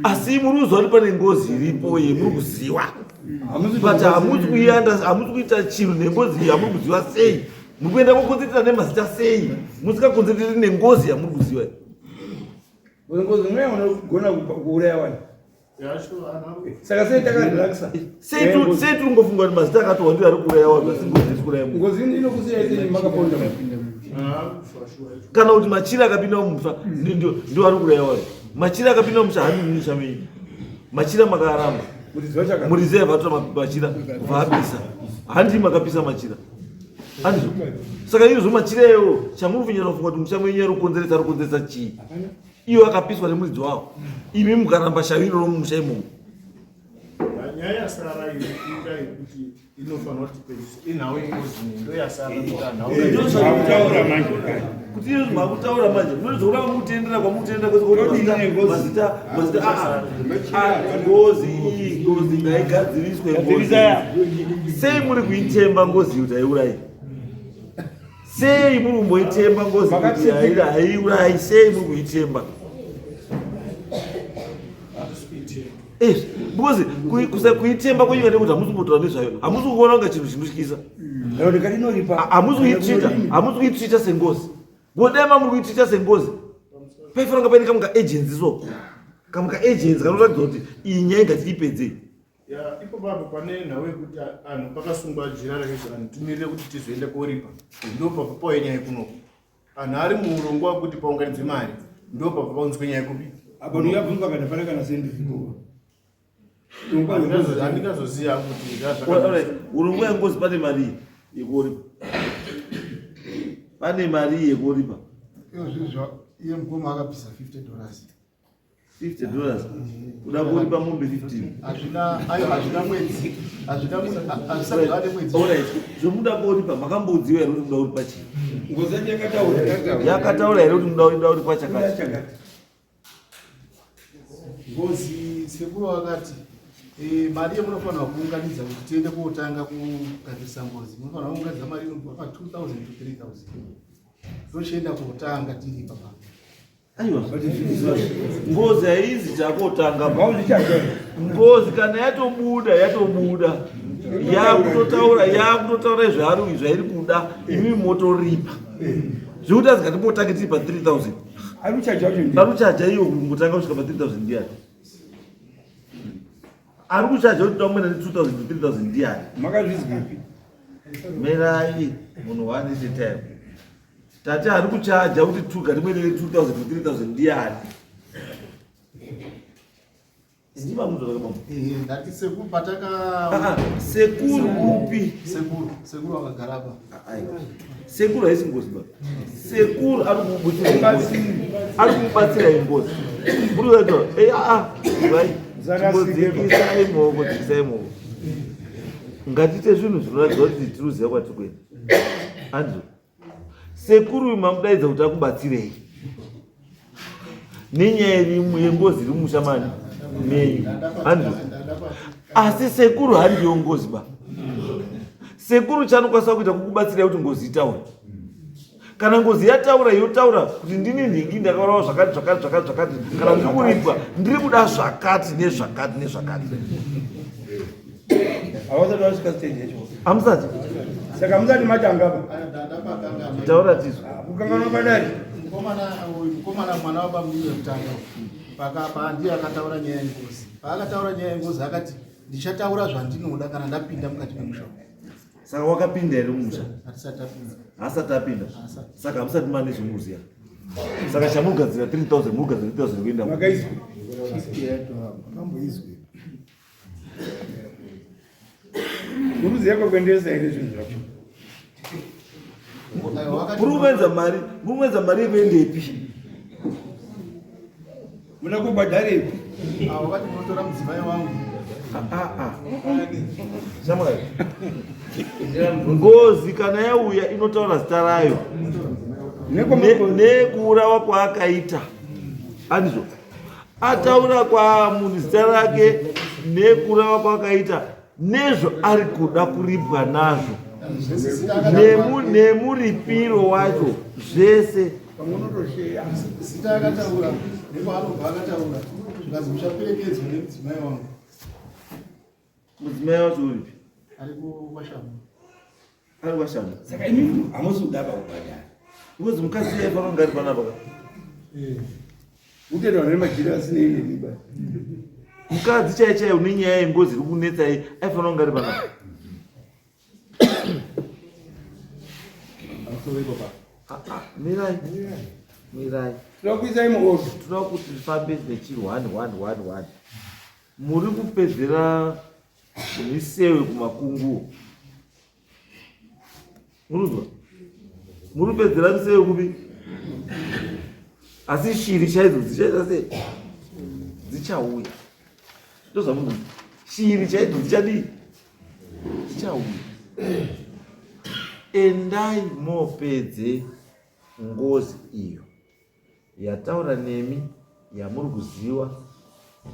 asi muri kuziva kuti pane ngozi iripo ye muri kuziwa mm. but hamusi kuianda hamusi kuita chinhu nengozi iyi hamuri kuziva sei muri kuenda kokonzentreta nemazita sei musikakonzentreti nengozi yamuri kuziva ngozi mweya unogona kuuraya vanhu. Saka sei takarelaxa? Sei tiri kungofunga kuti mazita akatorwa ndiwo ari kuuraya vanhu asi ngozi isi kuuraya munhu. Ngozi inokusiya sei makaponda Kana kuti machira akapinda mumusha ndiwo ari kuuraya vanhu. Machira akapinda mumusha haandi mumusha menyu. Machira makaaramba. Muridzi aibva atora machira kubva apisa. Handi makapisa machira. Handizvo. Saka izvozvo machira iyoyo chamuri kunyanya kufunga kuti musha menyu ari kukonzeresa ari kukonzeresa chii? Iyo akapiswa nemuridzi wawo. Imi mukaramba shavi iroro mumusha imomo. Nyaya yasara inoita yekuti inofanira kuti pedzise inhau yengozi ndo yasara. Ndozvakutaura manje. Kuti izvo makutaura manje munozoona mutendera kwamutendera kwese kuti mazita mazita mazita ngozi iyi ngozi ngaigadziriswe ngozi. Sei muri kuitemba ngozi kuti haiurayi? Sei muri kumboitemba ngozi kuti haiurayi? Sei muri kuitemba? Because kuitemba kwenyu kati kuti hamusi kumbotaura nezvayo, hamusi kuona kunge chinhu chinotyisa, hamusi kuitrita, hamusi kuitrita sengozi. Godai mamuri kuitrita sengozi, paifanira kunge paine kamuka agency so, kamuka agency kanoratidza kuti iyi nyaya ngatiipedzei. Ya, ipo papo pane nhau yekuti anhu pakasungwa jira rakaiswa anhu timirire kuti tizoenda koripa, ndo papo pauya nyaya kunoku. Anhu ari muurongwa wekuti paunganidzwe mari, ndo papo paunzwe nyaya kupi. Apa ndingabvunzwa kana pane kana sendi zvikova. Handingazoziva kuti Urongwa yengozi pane mari yekuripa, pane mari yekuripa. Izvozvo iye mukoma akabvisa $50. $50 kuda kuripa mombe 15. Hazvina, ayo hazvina mwedzi, hazvina, hazvisati zvane mwedzi. Alright, zvomuda kuripa makambodziwa here kuti muda kuripa chii? Ngozi yacho yakataura. Yakataura here kuti muda kuripa chakati? Ngozi sekuru vakati mari yemunofanira kuunganidza kuti tiende kotanga kugadzirisa ngozi, munofanira kuunganidza mari inobva pa 2000 to 3000, tochienda kotanga tiri ipapa. Aiwa, ngozi haizi chakotanga. Ngozi kana yatobuda, yatobuda, yakutotaura, yakutotaura zvaari zvairi kuda, imi motoripa. Zvekuti azingatimbotange tiri pa 3000. Ari kuchaja iyo kungotanga kusvika pa 3000 ndiani? Ari kuchaja kuti taumwena ne 2000 to 3000 ndiani? Makazvizwipi? Mirai munhu one at a time. Tati ari kuchaja kuti tuga rimwe ne 2000 to 3000 ndiani? Ndiva munhu zvakabamba. Ndati sekuru pataka Sekuru upi? Sekuru, sekuru vakagara apa. Aiwa. Sekuru haisi ngozi ba. Sekuru ari kukubatsira ngozi. Ari kukubatsira ngozi. Muri kuita vai. Dzikisai maoko, dzikisai maoko. Ngatiite zvinhu zvinoratidza kuti tiri kuziva kwatiri kuenda. Andrew. Sekuru uyu mamudaidza kuti akubatsirei nenyaya yengozi iri mumusha mani menyu. Andrew. Asi sekuru handiyo ngozi ba. Sekuru chanokwanisa kuita kukubatsirai kuti ngozi itaure. Kana ngozi yataura yotaura kuti ndini nhingi ndakaurawa zvakati zvakati zvakati zvakati, kana ndiri kuripwa ndiri kuda zvakati nezvakati nezvakati. Havasati vasvika stage yacho. Hamusati. Saka musati matanga pa. Taura tizwe. Kukanganwa padari. Mukomana uyu, mukomana mwana wabamudiki wekutanga pakapa ndiye akataura nyaya yengozi. Paakataura nyaya yengozi akati ndichataura zvandinoda kana ndapinda mukati memusha. Saka wakapinda here mumusha? Hatisati tapinda. Haasati apinda. Saka hamusati mane zvomuziya. Saka chamugadzira 3000, mugadzira 3000 kuenda. Makaizwa. Makamboizwa. Muruziya kwakuendesa here zvinhu zvacho? Muri kuenza mari, muri kuenza mari yekuendepi? Muna kubhadharepi? Wakati munotora mudzimai wangu. Shamwari. Ngozi kana yauya inotaura zita rayo nekuurawa kwaakaita. Andizvo. Ataura kwa munhu zita rake nekuurawa kwaakaita nezvo ari kuda kuripwa nazvo nemuripiro wacho zvese. Zita akataura nekwaanobva akataura zvikanzi muchaperekedzwa nemudzimai wangu. Mudzimai wacho uripi? Ari kukwashamba. Ari kwashamba. Saka imi hamusi kuda pakubhadhara. Because mukadzi uya aifanira kunge ari panapa ka. Utoita vanhu vemajira asinei nemi ba. Mukadzi chaiye chaiye une nyaya yengozi iri kunetsa iyi aifanira kunge ari panapa. Ah, ah, mirai mirai Tinoda kuisai muorder. Tinoda kuti tifambe nechi 1 1 1 1. Muri kupedzera misewe kumakungu. Murunzwa? Muri kupedzera misewe kupi? Asi shiri chaidzo dzichaita sei? Dzichauya. Ndozvamunhu. Shiri chaidzo dzichadii? Dzichauya. Endai mopedze ngozi iyo yataura nemi yamuri kuziwa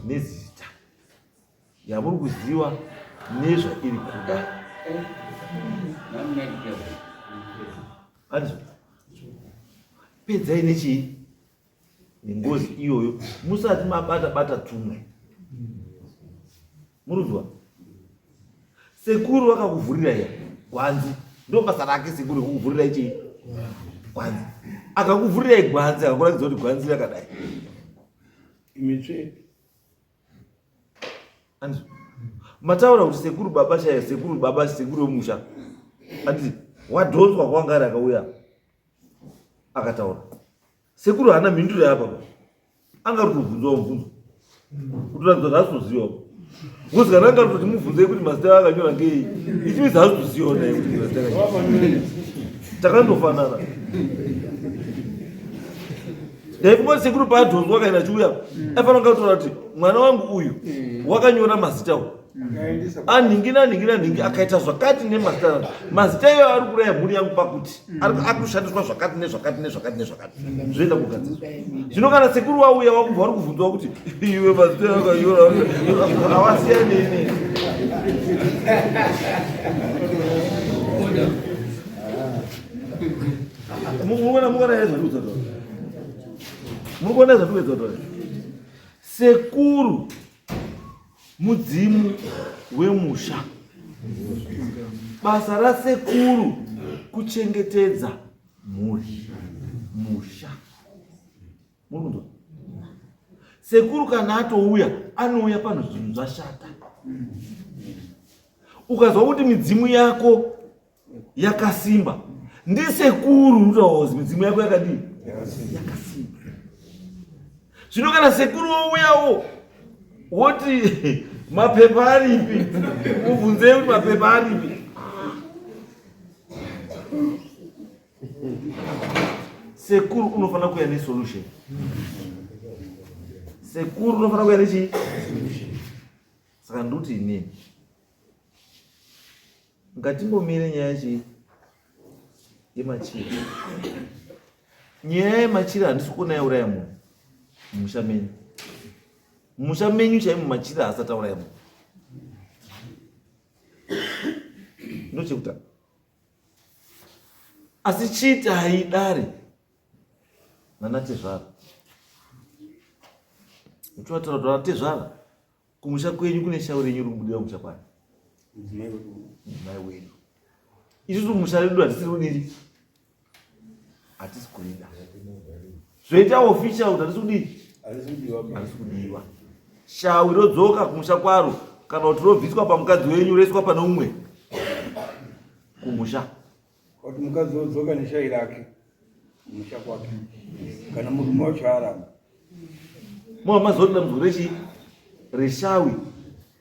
nezita yamuri kuziwa nezvairi kuda. Andizvo? Pedzai nechii? Nengozi iyoyo musati mabata bata tumwe. Murunzwa? Sekuru vakakuvhurira iya gwanzi, ndo basa rake sekuru rekukuvhurira ichii gwanzi. Akakuvhurirai gwanzi akakuratidza kuti gwanzi rakadai. Mitsve. Andizvo? Mataura kuti sekuru baba chaiyo, sekuru baba, sekuru wemusha. Anditi wadhonzwa kwanga ari akauya akataura. Sekuru haana mhinduro yaapa pa. Anga ari kutobvunzwa mubvunzo. Kutoratidza kuti haasi kutozivawo. Because kana anga ari kutoti mubvunzei kuti mazita akanyora ngei. It means haasi kutozivawo naye kuti mazita akanyora. Takandofanana. Ndaifunga kuti sekuru paadhonzwa akaenda achiuya aifanira kunge ataura kuti mwana wangu uyu wakanyora mazita uyu anhingi nanhingi nanhingi akaita zvakati nemazita mazita iyoyo ari kuraya mhuri yangu pakuti ari kushandiswa zvakati nezvakati nezvakati nezvakati zvoenda kugadziswa. Zvino kana sekuru wauya wakubva vari kubvunzwa kuti iwe mazita akanyora awasiyanei nei. Mukuona mukuona here zvandikuedza kutaura? Mukuona zvandikuedza kutaura? Sekuru mudzimu wemusha. Basa rasekuru kuchengetedza mhuri, musha. Mukunzwa? Sekuru kana atouya anouya pano zvinhu zvashata. Ukazwa kuti midzimu yako yakasimba ndisekuru unotaura midzimu yako yakadii? Yakasimba. Zvino kana sekuru wouyawo woti mapepa aripi, mubvunzei kuti mapepa aripi. Sekuru unofanira kuuya nesolution. Sekuru unofanira kuuya nechii? Saka ndikuti inini ngatimbomire nyaya chii yemachira. Nyaya yemachira handisi kuona yauraya munhu mumusha menyu. Mumusha menyu chaimo machira haasati auraya munhu. Ndochekutanga. Asi chiitai dare nanatezvara. Muchiwataura kuti vanatezvara kumusha kwenyu kune shauri renyu rikubudira kumusha kwani? Mudzimai wedu. Isusu musha redu hatisiri kudii? Hatisi kurida. Zvoita official kuti hatisi kudii? Hatisi kudiwa. Shawi rodzoka kumusha kwaro kana kuti robviswa pamukadzi wenyu roiswa pane umwe kumusha. Kuti mukadzi wodzoka neshayi rake kumusha kwake kana murume wacho aramba. Mwa mazoti dambudziko rechii? Reshawi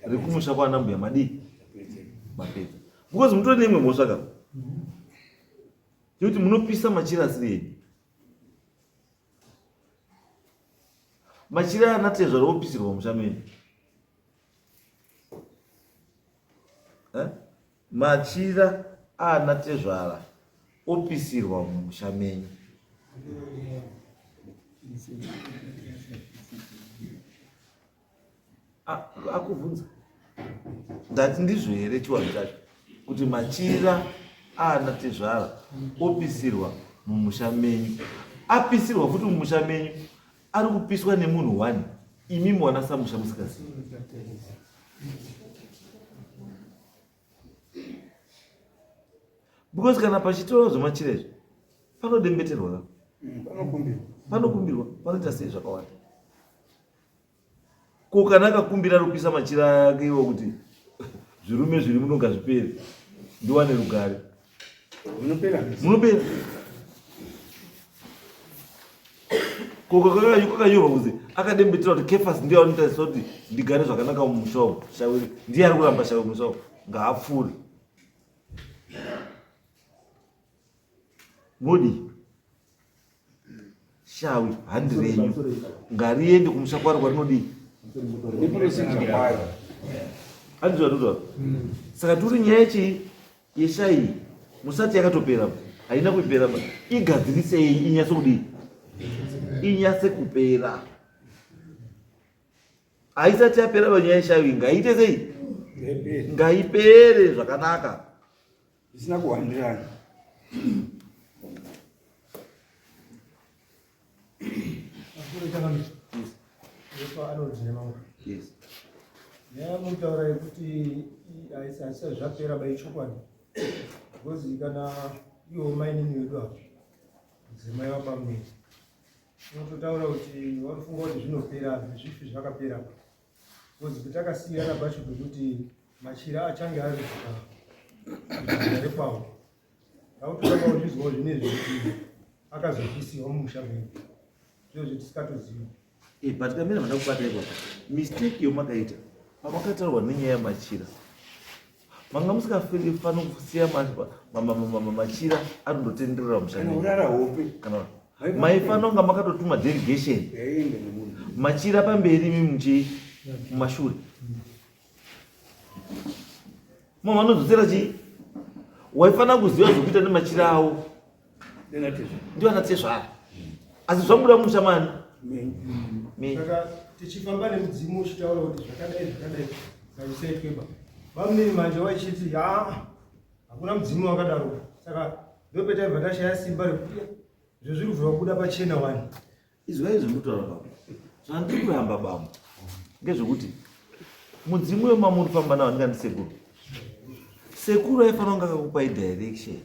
rekumusha kwana mbuya madii? Mapedza. Because mutori neimwe mhosva ka. Yekuti munopisa machira asiri enyu. Machira ana tezvara opisirwa musha menyu. Eh? Machira ana tezvara opisirwa mumusha menyu. Akubvunza ndati ndizvo here chiwanhu chacho kuti machira ana tezvara opisirwa mumusha menyu, apisirwa futi mumusha menyu, ari kupiswa nemunhu one, imi mwana samusha musikazivi. Because kana pachitorwa zvemachira izvi panodembeterwa ka, panokumbirwa, panoita sei zvakawanda. Ko kana akakumbira rupisa machira ake iwo kuti zvirume zviri muno ngazvipere ndiwane rugare. Munopera. Munopera. Ko kwakanyorwa kunzi akadembetera kuti Kefas ndiye anoita kuti ndigare zvakanaka mumusha umu. Shawe ndiye ari kuramba shawe mumusha umu. Ngaapfuure. Modi shawi handi renyu ngariende kumusha kwaro kwarinodii handizvo zvatotaura saka tiri nyaya yechii yeshayi musati yakatopera haina kuipera igadzirisei inyatse kudii inyatse kupera haisati yapera panyaya yeshawi ngaiite sei ngaipere zvakanaka zvisina kuwandirana Nyaya mutaura yekuti haisati zvapera bai chokwadi because kana iwo mainini wedu apa mudzimai wabamnini unototaura kuti vanofunga kuti zvinopera hazvifi zvakapera because patakasiyana pacho pekuti machira achange ari rekwavo takutotanga kuzvizwawo zvinezvi kuti akazopisiwa mumusha medu zviro zvetisingatozivi Eh, but kamira mada kubata ipapo mistake yomakaita pamakataurwa nenyaya yemachira manga musikafanira kusiya machira arindotenderera mushaurara hope kana maifanira kunga makatotuma delegation machira pamberi imi muchi mumashure mama vanodzosera chii waifanira kuziva zvekuita nemachira awo ndiwo anatezvara asi zvamuda musha mani saka tichifamba nemudzimu uchitaura kuti zvakadai zvakadai ngazvisaitweba vamunini manje waichiti haa hakuna mudzimu wakadaro saka ndopetaibva tashaya simba rekuti izvo zviri kubva kubuda pachena wani Izwai zvemutaura baba. Zvandiri kuramba baba ngezvekuti mudzimu wemamuri famba nawo ndingani sekuru. Sekuru aifanira kunge akakupai direction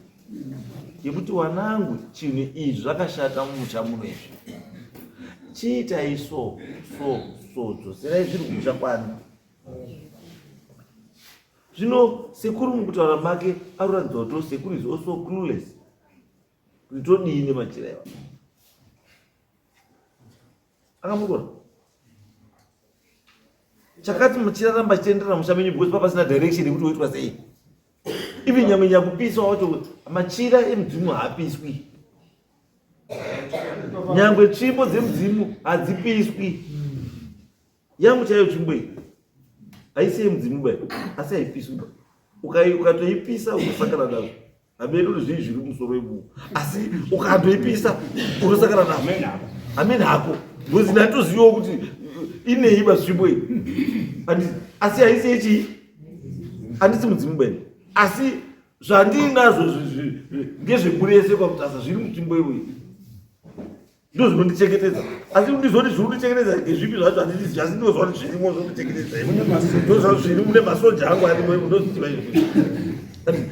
yekuti wanangu chinhu izvi zvakashata mumusha muno izvi. Chiitai so so so dzoserai zviri kumusha kwanu. Zvino sekuru mukutaura make aruratidza kuti sekuru is also clueless. Kuti todii nemachira iwa. Akamukura. Chakati machira ramba chitenderera musha menyu because papasina direction yekuti woitwa sei. Even nyamwe nyakupiswa wacho machira emudzimu haapiswi. Nyangwe tsvimbo dzemudzimu hadzipiswi. Yangu chaiyo tsvimbo iyi haisi yemudzimu ba asi haipiswi ba. Ukatoipisa unosakana nazvo. Hameno kuti zvii zviri musoro wemunhu asi ukatoipisa unosakana nazvo. Hameno hako because ndatozivawo kuti inei ba tsvimbo iyi. Asi haisi yechii? Handisi mudzimu ba asi zvandinazvo ngezvemhuri yese kwaMutasa zviri mutsvimbo iyoyi. Ndizvo zvinondichengetedza asi ndizoti zviri kundichengetedza ngezvipi zvacho handizvizivi asi ndinozwa kuti zvirimo zvinondichengetedza ndozva zviri mune masoja angu arimo ndozviziva izvo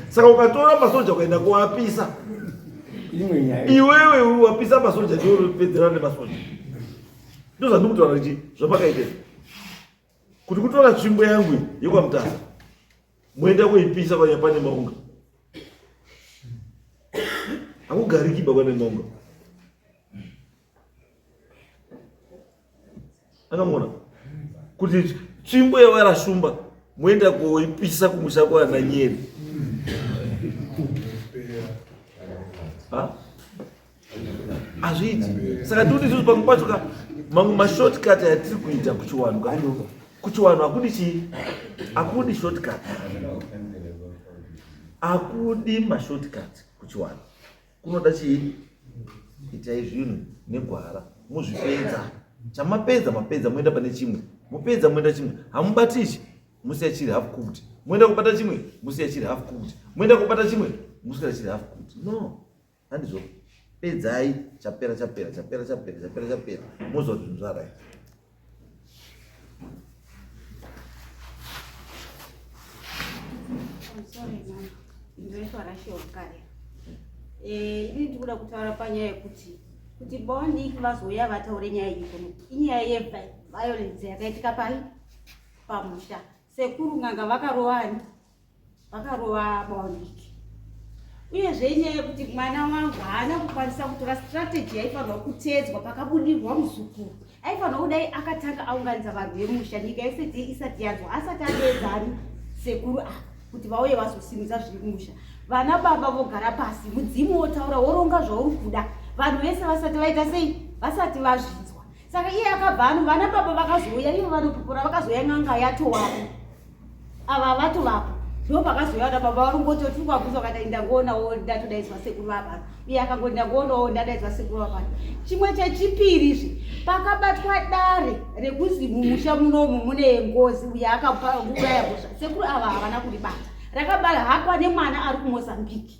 saka ukatora masoja ukaenda kuapisa iwewe wapisa masoja ndiwe unopedzerana nemasoja ndozvandikutaura chi zvamakaita kuti kutora tsvimbo yangu yekwaMutasa moenda kuipisa panya pane maunga hakugariki baba nemaunga akamona kuti tsvimbo yavara shumba moenda koipisa kumusha kwana nyeri hazviiti saka tikuti isusu pamwe pacho ka mamwe mashortcut atiri kuita kuchiwanhu ka kuchiwanhu hakudi chii hakudi shortcut hakudi mashortcut kuchiwanhu kunoda chii itai zvinhu negwara muzvipedza chamapedza mapedza moenda pane chimwe mopedza moenda chimwe hamubati ichi musiya chiri half cooked moenda kubata chimwe musiya chiri half cooked moenda kubata chimwe musiya chiri half cooked no handizvo pedzai chapera chapera chapera chapera chapera chapera moziva kuti zvinhu zvarai Ndinoitwa Rachel Kare. Eh, ini ndikuda kutaura panyaya yekuti Kuti bondiki vazouya vataure nyaya iyi kuno. Inyaya yeviolence yakaitika pai pamusha. Sekuru n'anga vakarovani vakarova bondiki. Uyezve inyaya yekuti mwana wangu haana kukwanisa kutora strategy yaifanirwa kuteedzwa pakabudirwa muzukuru. Aifanirwa kudai akatanga aunganidza vanhu vemusha nyika yese isati yanzwa asati adeedzani sekuru ava kuti vauye vazosimudza zviri kumusha. Vana baba vogara pasi, mudzimu wotaura woronga zvauri kuda. Vanhu vese vasati vaita sei? Vasati vazvinzwa. Saka iye akabva ano vana baba vakazouya ivo vanopupura vakazouya n'anga yatowapo. Ava vatovapo. Ndipo pakazouya vana baba varongoti tiri kuvabvunza vakati ndangoonawo ndatodaidzwa sekuru vapano. Iye akangoti ndangoonawo ndadaidzwa sekuru vapano. Chimwe chechipiri izvi pakabatwa dare rekuzi mumusha munomu mune ngozi uye akauraya mhosva. Sekuru ava havana kuribata. Rakabara hakwa nemwana ari kuMozambique.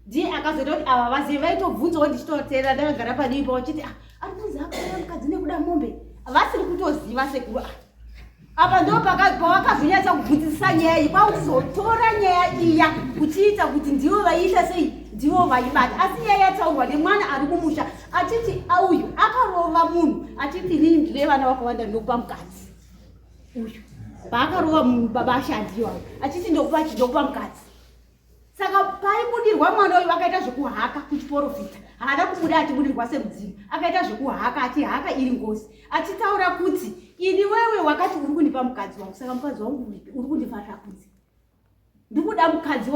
Ndiye akazoita kuti ava vazive vaitobvunzawo ndichitoteerera ndakagara padivi pavo vachiti ah, ari kunzi akauraya mukadzi nekuda mombe. Vasiri kutoziva sekuru ava. Apa ndo pavakazonyatsa kubvunzisisa nyaya iyi kwakuzotora nyaya iya kuchiita kuti ndivo vaiita sei ndivo vaibata asi nyaya yataurwa nemwana ari kumusha achiti auyu akarova munhu achiti inini ndine vana vakawanda ndinokupa mukadzi uyu paakarova munhu baba ashandiwa achiti ndokupa chindokupa mukadzi Saka paibudirwa mwana uyu akaita zvekuhaka kuchiporofita. Haana kubuda achibudirwa semudzimu. Akaita zvekuhaka achihaka iri ngozi. Achitaura kuti ini wewe wakati uri kundipa mukadzi wangu. Saka mukadzi wangu uripi? Uri kundifarira kunze. Ndikuda mukadzi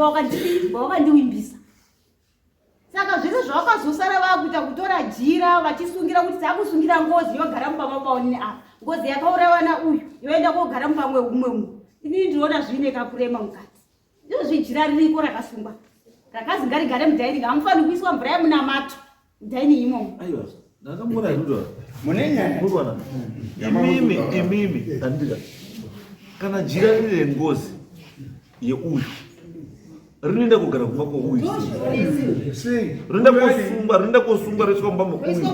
wawakandiwimbisa. Saka zvese zvavakazosara vakuita kutora jira vachisungira kuti takusungira ngozi yogara mumba mabaonini apa. Ngozi yakaurawa nauyu yoenda kogara mumba mweumwe umwe. Inini ndinoona zviine kakurema mukati. Ndizvo jira ririko rakasungwa. Rakazi ngarigare mudining hamufaniri kuiswa mvura yemunamato mudining imomo. Aiwa, ndakamuona zvinhu. Mune nyaya. Murikuona? Imimi, imimi, andika. Kana jira riri rengozi yeuyu rinoenda kugara kumba kweuyu. Rinoenda kosungwa, rinoenda kosungwa roiswa mumba meuyu.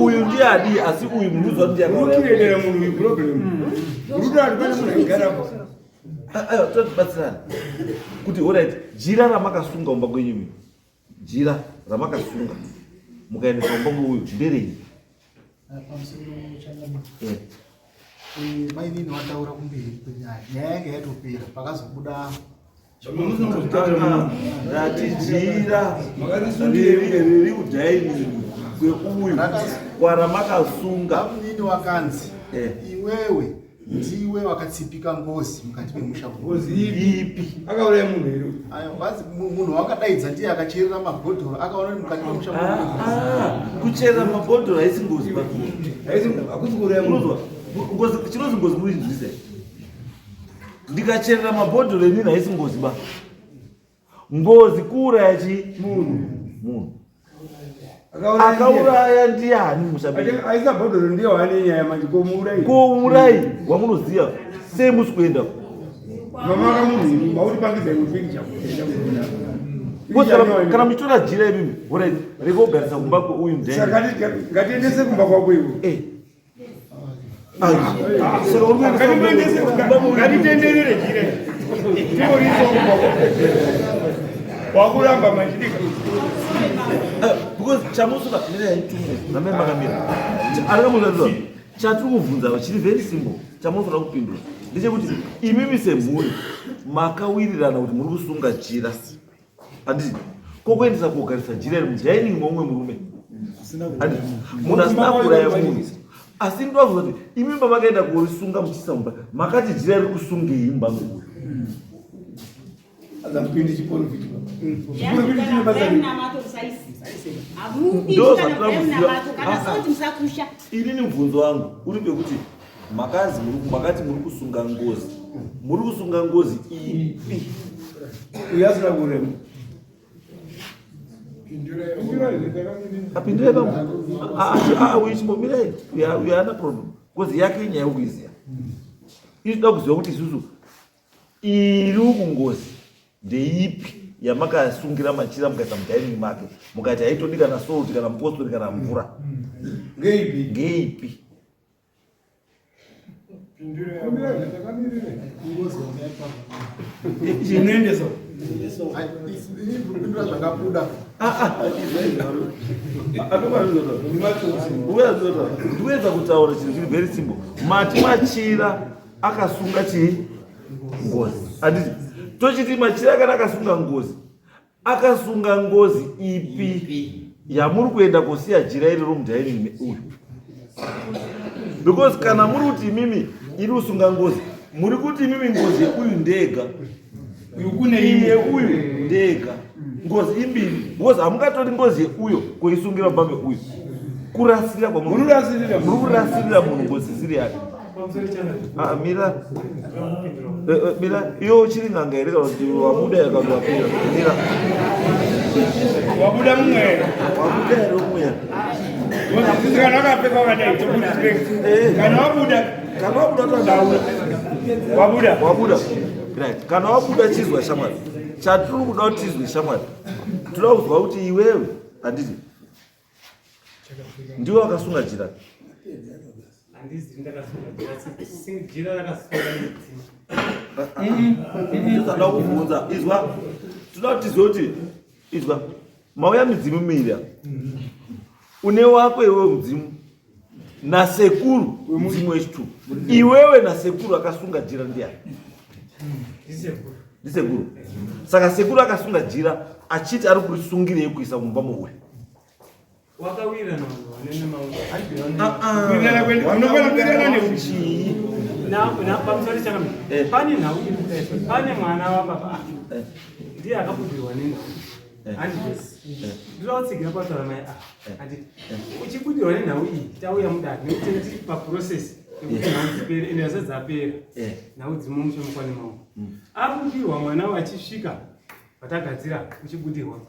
Uyu ndiye adii asi uyu munhu ndiye akauraya. Unokiredera munhu uyu problem. Rudo ari pane munhu aigarapo. Aiwa totibatsirana kuti orit jira ramakasunga umba kwenyu imi jira ramakasunga mukaendesa umba kweuyu nderei eh. Eh, mainini wataura kumberi kwenyaya nyaya yanga yatopera pakazobuda ndati jira riri kudhaini kweuyu kwaramakasunga munini wakanzi eh. iwewe Ndiwe wakatsipika ngozi mukati memusha. Ngozi ipi? Akauraya munhu here? Ayo, vazi munhu wakadaidza ndiye akacherera mabhodhoro akaona kuti mukati memusha mune ngozi. Ah, kucherera mabhodhoro haisi ngozi ba. Haisi hakusi kuuraya munhu. Ngozi chinozi ngozi muinzwise. Ndikacherera mabhodhoro inini haisi ngozi ba. Ngozi kuuraya chi munhu. Munhu. Akauraya ndiani mushabeni? Aisa bhodhoro ndiye waane nyaya manje ko muurayi. Ko muurayi wamunoziva sei musi kuenda? Mama kamunhu mauti pangidza imwe picture. Because kana muchitora jira imimi, alright, rekugarisa kumba kweuyu mudheni. Saka ngatiendese kumba kwako iwe. Eh. Ngatitenderere jira. Tioriso kumba kwako. Wakuramba machidika. Because chamusuka mira itumwe rambai makamira. Arikamuzaziva chatiri kubvunza chiri very simple chamunofanira kupindura ndechekuti imimi semhuri makawirirana kuti muri kusunga jira handiti kokuendesa kogarisa jira iri mudining momumwe murume handiti munhu asina kuuraya munhu asi ndovabvunza kuti imi pamakaenda korisunga muchiisa mumba makati jira riri kusungei mumba meuyu inini mubvunzo wangu uri pekuti makazi makati muri kusunga ngozi muri kusunga ngozi ipi uyu asina kurema apindurai pamwe uyu chimbomirai uyu haana problem ngozi yake inyaya yekuiziva inoda kuziva kuti isusu iri uku ngozi ndeipi yamakasungira machira mukaisa mudining make mukati haitodi kana salt kana mupostori kana mvura ngeipi ngeipi Chinoendesa. Kupindura zvakabuda. Ndikuedza kutaura chinhu chiri very simple. Mati machira akasunga chii? Ngozi. Handiti tochiti machira kana akasunga ngozi. Akasunga ngozi ipi yamuri kuenda kosiya jira iri romudining uyu? Because kana muri kuti imimi iri kusunga ngozi, muri kuti imimi ngozi yeuyu ndega, iye uyu ndega, ngozi imbiri, because hamungatori ngozi yeuyo kuisungira mumba meuyu. Kurasirira kwamuri kurasirira munhu ngozi isiri yake. Ah, mira eh, eh, mira iyo uchiri n'anga here kana kuti wabuda here kana kuti wapera mira wabuda mumweya wabuda here mumweya kana wakapfeka wakadai tokurespect kana wabuda kana wabuda totaura wabuda wabuda right kana wabuda chizwa shamwari chatiri kuda kuti tizwe shamwari toda kuzwa kuti iwewe handiti ndiwe wakasunga jira ndisada kubvunza izwa toda kuti tizive kuti izwa mauya midzimu miiri apa une wako iwewe mudzimu nasekuru mudzimu wechitu iwewe nasekuru akasunga jira ndiyani ndisekuru saka sekuru akasunga jira achiti ari kurisungirei kuisa mumba mouyu Wakawirirana chii pamusoro chakamira eh. pane nhau iri kudaiswa pane mwana wababa ah. eh. ndiye akabudirwa nenhau eh. handiti ndinoda kutsigira pataura mai ah handiti uchibudirwa nenhau iyi tauya mudare nekuti tiri paprocess yekuti nhau dzipere ende dzasati dzapera nhau dzimo mushamukwa nemaoko mm. abudirwa mwana wachisvika patagadzira uchibudirwa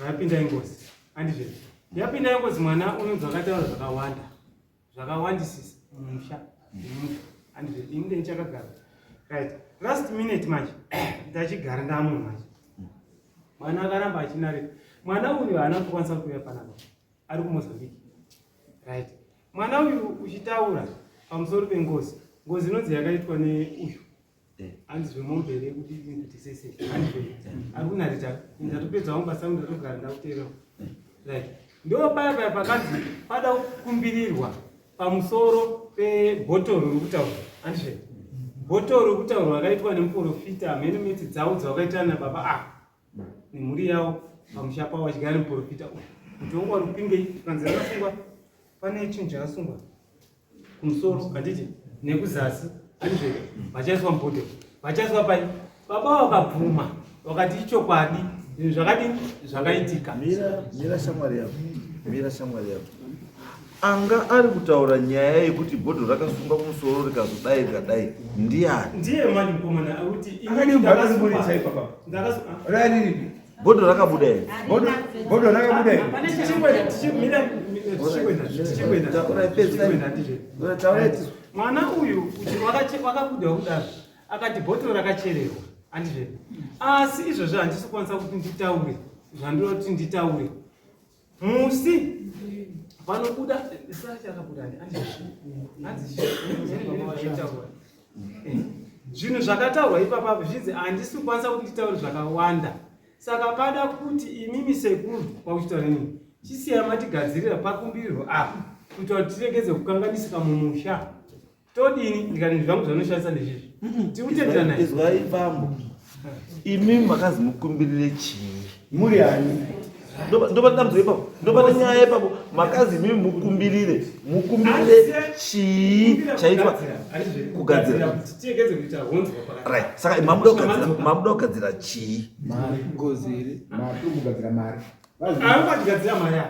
Yapinda ingozi andizve yapinda ingozi mwana unonzi akataura zvakawanda zvakawandisisa mumusha andizve ini ndendichakagara right last minute manje ndachigara ndamunhu manje mwana akaramba achinarira mwana uyu haana kukwanisa kuuya panapa ari kumozambique right mwana uyu uchitaura pamusoro pengozi ngozi inonzi yakaitwa neuyu Eh. Hanzi zvemombe here kuti kuti sese hanzi eh. ari kunarita ndatopedza wangu basa rangu ndatogara ndakuteerawo eh. right ndo paya paya pakanzi pada kukumbirirwa pamusoro pebhotoro riri kutaurwa handizve bhotoro riri kutaurwa rakaitwa nemuprofita mhene miti dzavo dzavakaita nababa ava nemhuri yavo pamusha pavo vachigara nemuprofita uyu kuti wangu wari kupingei kanzi rakasungwa pane chinhu chakasungwa kumusoro handiti nekuzasi handizve vachaiswa mubhodhoro vachaiswa pai baba vakabvuma vakati ichokwadi zvinhu zvakadini zvakaitika mira mira shamwari yako mira shamwari yako anga ari kutaura nyaya yekuti bhodhoro rakasungwa kumusoro rikazodai rikadai ndiani ndiye mani mukomana akuti ndakasungwa Bhodho rakabuda here? Bhodho rakabuda here? Mwana uyu wakabuda kudaro akati bhotoro rakachererwa andizve asi izvozvo handisi kukwanisa kuti nditaure zvandinoda kuti nditaure musi panobuda chakabuda zvinhu zvakataurwa ipapapo zvinzi handisi kukwanisa kuti nditaure zvakawanda saka pada kuti imimi sekuru kwakuchitaura nini chisiya matigadzirira pakumbirirwa apa kuitira kuti tiregedze kukanganisika mumusha todini ndikati zvangu zvanoshandisa ndezvizvi tikutenderana naye Izwai bambo. Imi makazi mukumbirire chii? Muri ani? Ndopane dambudziko ipapo. Ndopane nyaya ipapo. Makazi imi mukumbirire. Mukumbirire chii chaitwa kugadzira. Tiregedze kuita honzwa pakati. Right. Saka mamuda kugadzira mamuda kugadzira chii? Mari. Ngozi here? Mari kugadzira mari.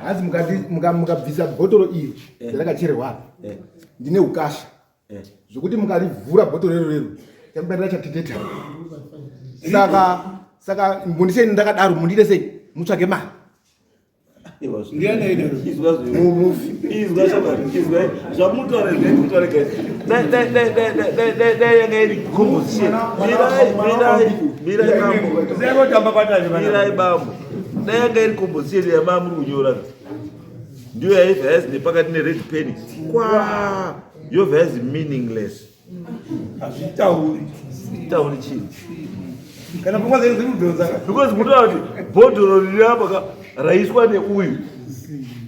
Hanzi mukabvisa bhotoro iri eh. rakachererwa apa eh. ndine ukasha eh. zvekuti mukarivhura bhotoro rero rero chakubatira chateteta saka saka mbundisei ndakadaro mundite sei mutsvage mari zvamutaura zvamutaura guys dai dai dai dai dai dai dai yanga iri composition mirai mirai mirai bambo mirai bambo dai yanga iri composition yamamuri kunyora ndiyo yaibva yazi nepakati nered pen kwa yobva yazi meaningless. Hazvitauri. Tauri chii? Kana pfungwa dzenyu dziri kudhonza. Because munotaura kuti bhodhoro riri apa ka raiswa neuyu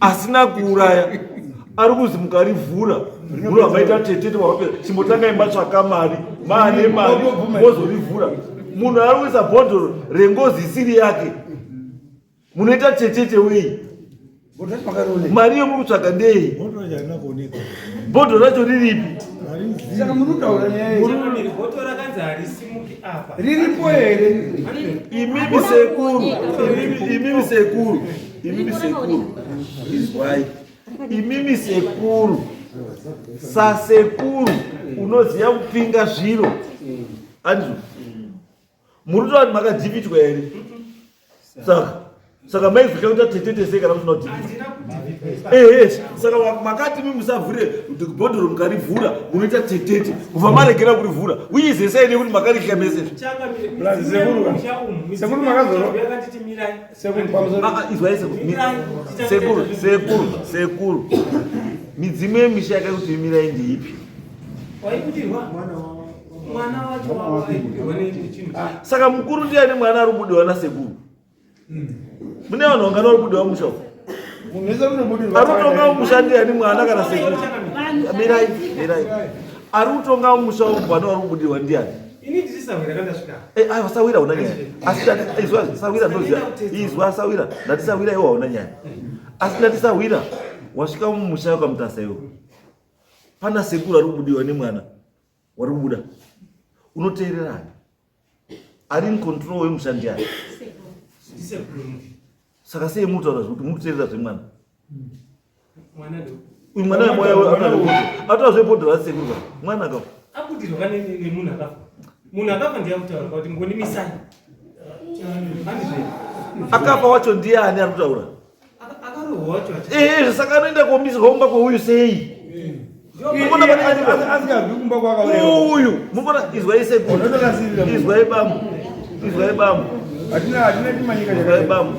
asina kuuraya ari kuzi mukarivhura munobva maita tetete wapera chimbotangai matsvaka mari maane mari mozorivhura munhu ari kuisa bhodhoro rengozi isiri yake munoita tetete wei mari yomuri kutsvaga ndei bhodhoro racho riripi Saka muri kutaura nyaya iyi. Bhoto rakanzi harisimuki apa. Riripo here? Imimi sekuru, imimi sekuru, imimi sekuru, izwai, imimi sekuru, sasekuru unoziva kupinga zviro andizvo muri kutoa kuti makadhivitwa here saka saka maizotya kuita tetete sei kana musina kudhivitwa ehe saka makati mi musavhure bhodhoro mukarivhura munoita tetete kubva maregera kurivhura uyizesai nekuti makarikika mese Sekuru makazoro. Sekuru Ah, ah, izwai sekuru sekuru sekuru sekuru midzimu yemisha yakakuti imirai ndeipi Waibudirwa mwana wacho waibudirwa nechinhu. saka mukuru ndiani mwana ari kubudiwa nasekuru mune vanhu vangana vari kubudiwa musha umu? Ari kutonga musha ndiani mwana kana sekuru? Mirai, mirai. Ari kutonga musha umu mwana wari kubudiwa ndiani? Ini ndiri sahwira kandasvika. Eh, aiwa sawira hauna nyaya. Asi ndati izwa sawira ndoziva. Izwa sawira, ndati sawira iwe hauna nyaya. Asi ndati sawira wasvika mumusha wakamutasa iwe. Pana sekuru ari kubudiwa nemwana wari kubuda. Unoteererani? Ari in control wemusha ndiani? Ndisekuru. Saka sei mutaura zvekuti mukuteerera zvemwana? Mwana ndo. Uyu mwana wemoya ataura zvebhodhoro rasekuru ka mwana ka Abudirwa kane nemunhu akafa. Munhu akafa ndiye akutaura kuti ngonimisai. Handizve. Akafa wacho ndiani ari kutaura? Akarohwa wacho achi. Ehe, saka anoenda komisirwa kumba kweuyu sei? Munoona pane Asingabvi kumba kwakauraiwa. Uyu, munoona izwai sekuru. Izwai bambo. Izwai bambo. Hatina hatina chimanyika Izwai bambo.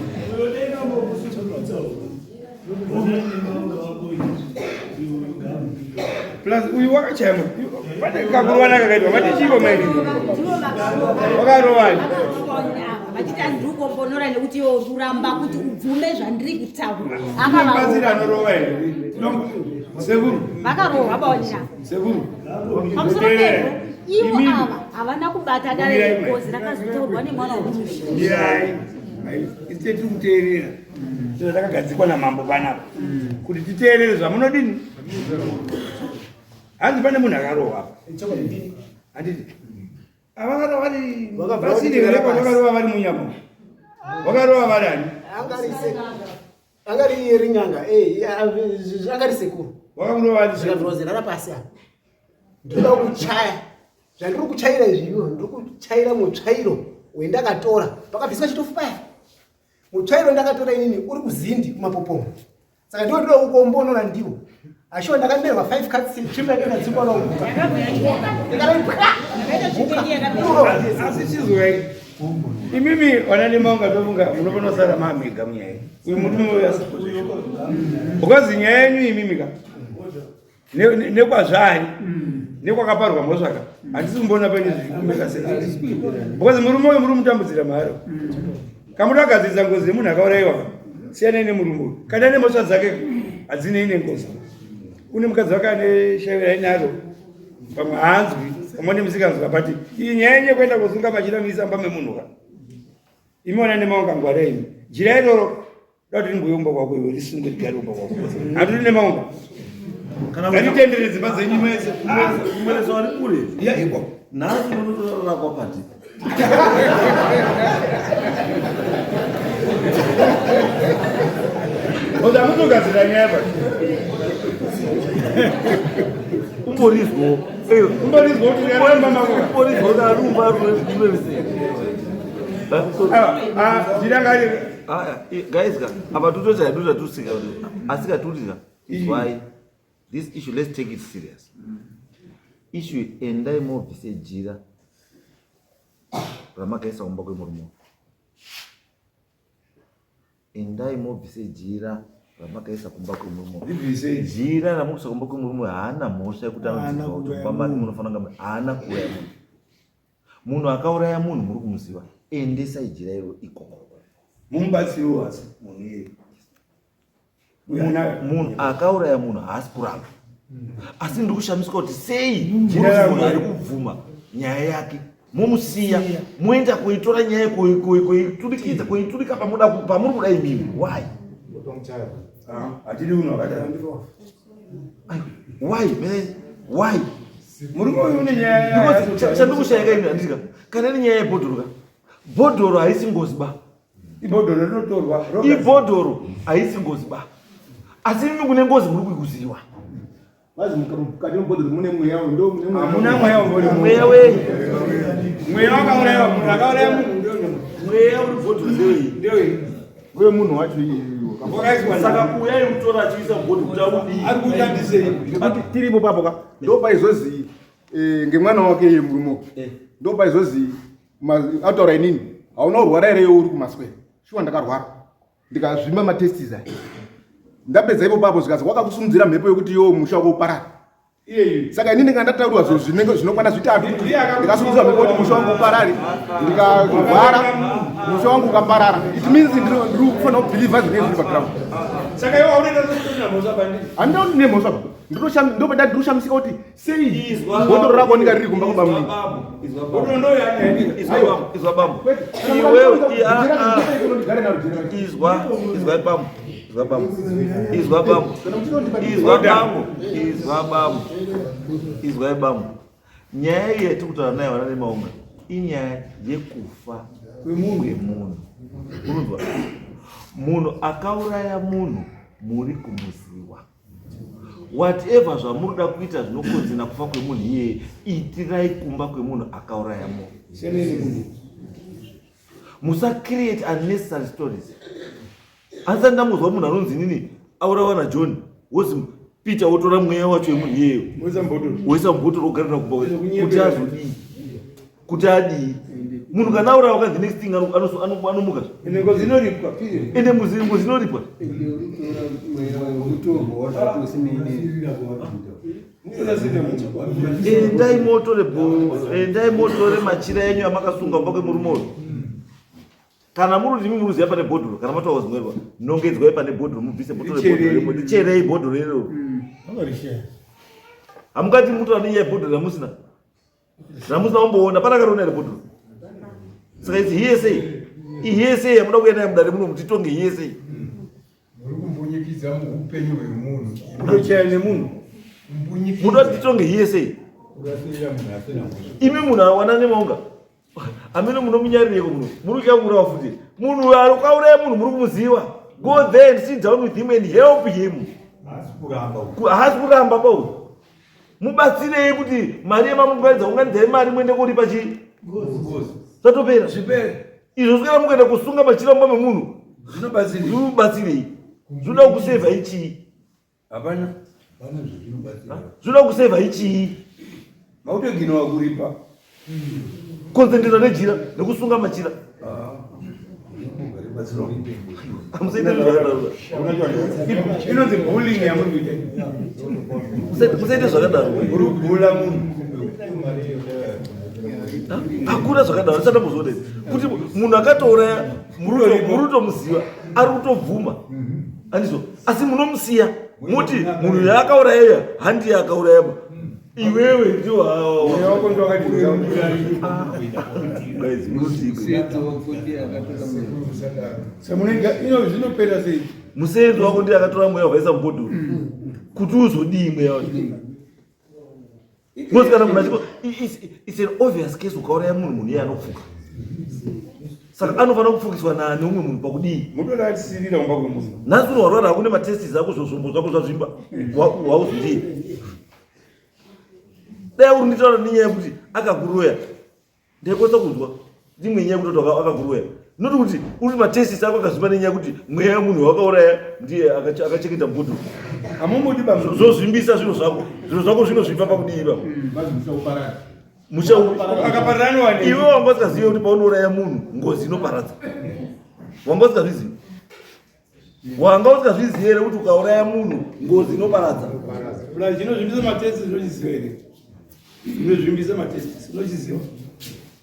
Plus uyu wakachaya munhu. Pane kakurovana kakaitwa. Mati chiiko maini? Wakarovani. Vachiti handiri kukombonora nekuti iwe uri kuramba kuti ubvume zvandiri kutaura. Mubatsiri anorova here? Sekuru. Vakarohwa baonina. Sekuru. Pamusoro pezvo, ivo ava havana kubata dare rengozi rakazotaurwa nemwana wemumusha. Mirai. Isu tiri kuteerera. Ndizvo takagadzikwa namambo panapa. Kuti titeerere zvamunodini. Hanzi pane munhu akarohwa apa. Handiti. Avakarova vari vasiri here vakarova vari munyama. Vakarova vari ani? Angari iye rinyanga, eh, angari sekuru. Vakamurova vari sekuru. Zvikabva pasi apa. Ndinoda kuchaya. Zvandiri kuchaira izvi ivo, ndiri kuchaira mutsvairo wendakatora. Pakabviswa chitofu paya. Mutsvairo wendakatora inini uri kuzindi kumapopomo. Saka ndiwo ndinoda kukombonora ndiwo. Ashuwa ndakamerwa 5 cuts tsvimbo yakaita tsvimbo inoguka. Asi chizwai. Imimi vana nemaunga tofunga munofanira kusara maamega munyaya. Uyu murume uyu asiposition. Because nyaya yenyu imimi ka. Nekwazvari nekwakaparwa mhosva ka handisi kumboona paine zvikumeka sei because murume uyu muri mutambudzira maharo kamuda kugadzirisa ngozi yemunhu akaurayiwa ka siyanai nemurume uyu kana nemhosva dzake hadzinei nengozi une mukadzi wake ane shavi rainaro pamwe haanzwi pamwe nemusikanzwa but iyi nyaya yenyu yekuenda kosunga machira muisa mumba memunhu ka imi wana nemaunga ngwara imi jira iroro da kuti rimboyomba kwako iwe risungwe rigare kumba kwako handiri nemaunga ngatitendere dzimba dzenyu mese Kumweresa wari kure. Ya iko. Nhasi unotorara kwapati. Oza mutogadzira nyaya pa. Umborizwo. Umborizwo kuti yaramba mako. Umborizwo kuti arumba arumbe. Ah, jirangari. Ah, guys, ka apa tutocha duta tusika asika tutika. Why? This issue let's take it serious. Issue endai mobvise jira ramakaisa kumba kwemurume. Endai mobvise jira Ramakaisa kumba kwemurume. Jira ramukuisa kumba kwemurume haana mhosva yekuti anoziva kuti kumba make munofanira kunge haana kuuraya munhu. Munhu akauraya munhu muri kumuziva. Endesai jira iro ikoko. Mumubatsirewo asi munhu iyeye. Munhu akauraya munhu haasi kuramba. Asi ndiri kushamiswa kuti sei munhu ari kubvuma nyaya yake momusiya moenda koitora nyaya koiturikidza koiturika pamuri kuda imimi. Why? Hatidi unhu wakadaro. Why man? Why? Murume uyu une nyaya. Chandikushayika imi handika. Kana ine nyaya yebhodhoro ka. Bhodhoro haisi ngozi ba. Ibhodhoro rinotorwa. Ibhodhoro haisi ngozi ba. Asi imi kune ngozi muri kuikuziwa. Vazi mukati mebhodhoro mune mweya ndo mune mweya. Hamuna mweya umbori. Mweya wei? Mweya wakauraya munhu akauraya munhu ndio mweya uri bhodhoro ndewei? Ndewei? Uye munhu wacho iye. Saka uyai kutora achiisa bhodhoro kuti audii? Ari kushandisei? Nekuti tiripo papo ka ndopaizozi ngemwana wake iye murume ndopaizozi ataura inini hauna kurwara here iwe uri kumaswera shuwa ndakarwara ndikazvimba matestis aya ndapedza ipo papo zvikanzi wakakusimudzira mhepo yekuti iwo musha wako uparare saka inini ndinga ndataurwa zvinhu zvinenge zvinokwana zvitatu kuti ndikasimudzira mhepo kuti musha wangu uparare ndikarwara musha wangu ukaparara it means ndiri kufanira kubhilivha zvinenge zviri paground saka iwe unoita sekuti mhosva pandiri handina kuti ndine mhosva ndopeda ndinoshamisika kuti sei bhodhoro rako ndinga riri kumba kwaba munini Izwa bambo. Iwewe izwa izwa bambo. Izwa bambo. Izwa bambo. Izwa bambo. Izwa bambo. Izwa bambo. Nyaya iyi yatiri kutaura nayo vana nemaunga inyaya yekufa kwemunhu. Unonzwa? Munhu akauraya munhu muri kumuziwa. Whatever zvamunoda kuita zvinokonzera kufa kwemunhu iyeye, itirai kumba kwemunhu akauraya munhu. Musa create unnecessary stories. Asi ndamuzwa munhu anonzi nini aurawa naJohn wozi Peter wotora mweya wacho wemunhu iyeyo woisa mubhotoro wogarira kumba kuti azodii kuti adii munhu kana aurawa ka the next thing anomuka ende ngozi inoripwa ende ngozi inoripwa endai motore endai motore machira enyu amakasunga kumba kwemurume uyu kana muri kuti imi muruziva pane bhodhoro kana mataura zimwerwa nongedzwai pane bhodhoro mubvise motore bhodhoro remo ndicherei bhodhoro iroro hamungati mutora nenyaya yebhodhoro ramusina ramusina kumboona pana akariona here bhodhoro saka its hearsay ihearsay yamuda kuenda nayo mudare muno mutitonge hearsay Muri kumbunyikidza muupenyu hwemunhu. Kutochaya nemunhu. Munoda kuti titonge hearsay Kurasirira munhu asina mhosva. Imi munhu awana nemaunga amene munomunyarireko muno muri kuya kuurawa futi munhu ari kukauraya munhu muri kumuziva go there and sit down with him and help him haasi kuramba bau mubatsirei kuti mari yemamungaidza unganidzai mari muende koripa chii zvatopera izvo zvikana mukuenda kusunga machira mumba memunhu zvinobatsirei zvinoda kusevha ichii hapana zvinoda kusevha ichii mautoginowa kuripa konzentrera nejira nekusunga machira inonzi bullying yamuri kuita musaite zvakadaro uri kubhula munhu hakuna zvakadaro ndisati ndambozviona kuti munhu akatouraya muri kutomuziva ari kutobvuma andizvo asi munomusiya moti munhu yaakauraya iya handiye akauraya ba iwewe ndio zvinopera sei musenzi wako ndiye akatora mweya wakaisa mubhodhoro kuti uzodii mweya wacho because kana munhu achiko it's an obvious case ukauraya munhu munhu iye anopfuka saka anofanira kupfukiswa nani umwe munhu pakudii mutoratisirira kumba kwemunhu nhasi uno warwara hakune matestis ako zvozvombo zvako zvazvimba wauzodii dai uri nditaura nenyaya yekuti akakuroya ndaikwanisa kunzwa imwe nyaya yekutoti akakuroya not kuti uri matestis ako akazvimba nenyaya yekuti mweya wemunhu wakauraya ndiye akachengeta mubhodhoro hamumudi zvozvimbisa zvinhu zvako zvinhu zvako zvinozvimba pakudii ipapo iwe wanga usikazive kuti paunouraya munhu ngozi inoparadza wanga usikazvizivi. Wanga usingazvizivi here kuti ukauraya munhu ngozi inoparadza? Plus chinozvimbisa matesti unochiziva here? Chinozvimbisa matesti unochiziva?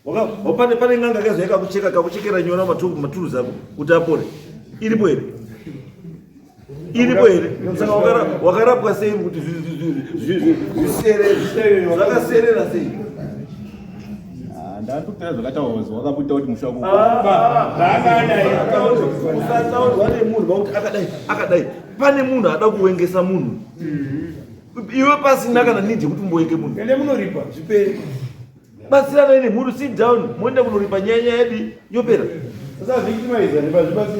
Waka pane n'anga kazo yakakucheka kakuchekera nyora maturuzi ako kuti apore. Iripo here? Iripo here? Saka wakarapwa sei kuti zviserere? Zvakaserera sei? Ndatopera zvakataurwa wakabuda kuti musha wako usataurwa nemunhu vakuti akadai akadai pane munhu ada kuwengesa munhu iwe pasina kana need yekuti umbowenge munhu ende munoripa zvipere batsiranai nemhuri sit down moenda kunoripa nyaya nyaya yadi yopera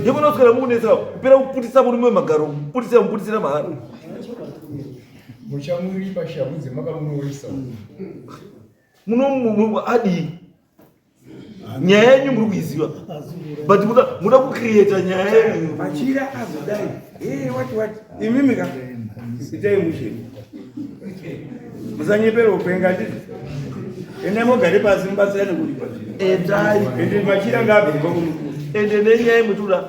ndikunoswera mukunetsa kupera kuputisa murume wemagaro kuputisa muputisira mahara muchamuripa shamhu dzemakamunoisa muno adii nyaya yenyu muri kuiziva but muda kucreata nyaya yenyu machira azodai hey, what what imimi ka itai mushe musanyepera upenga ndizvo endai mogare pasi mubatsirane kuripa endai ende machira ngaabve kubva kumukuru ende nenyaya yemutuda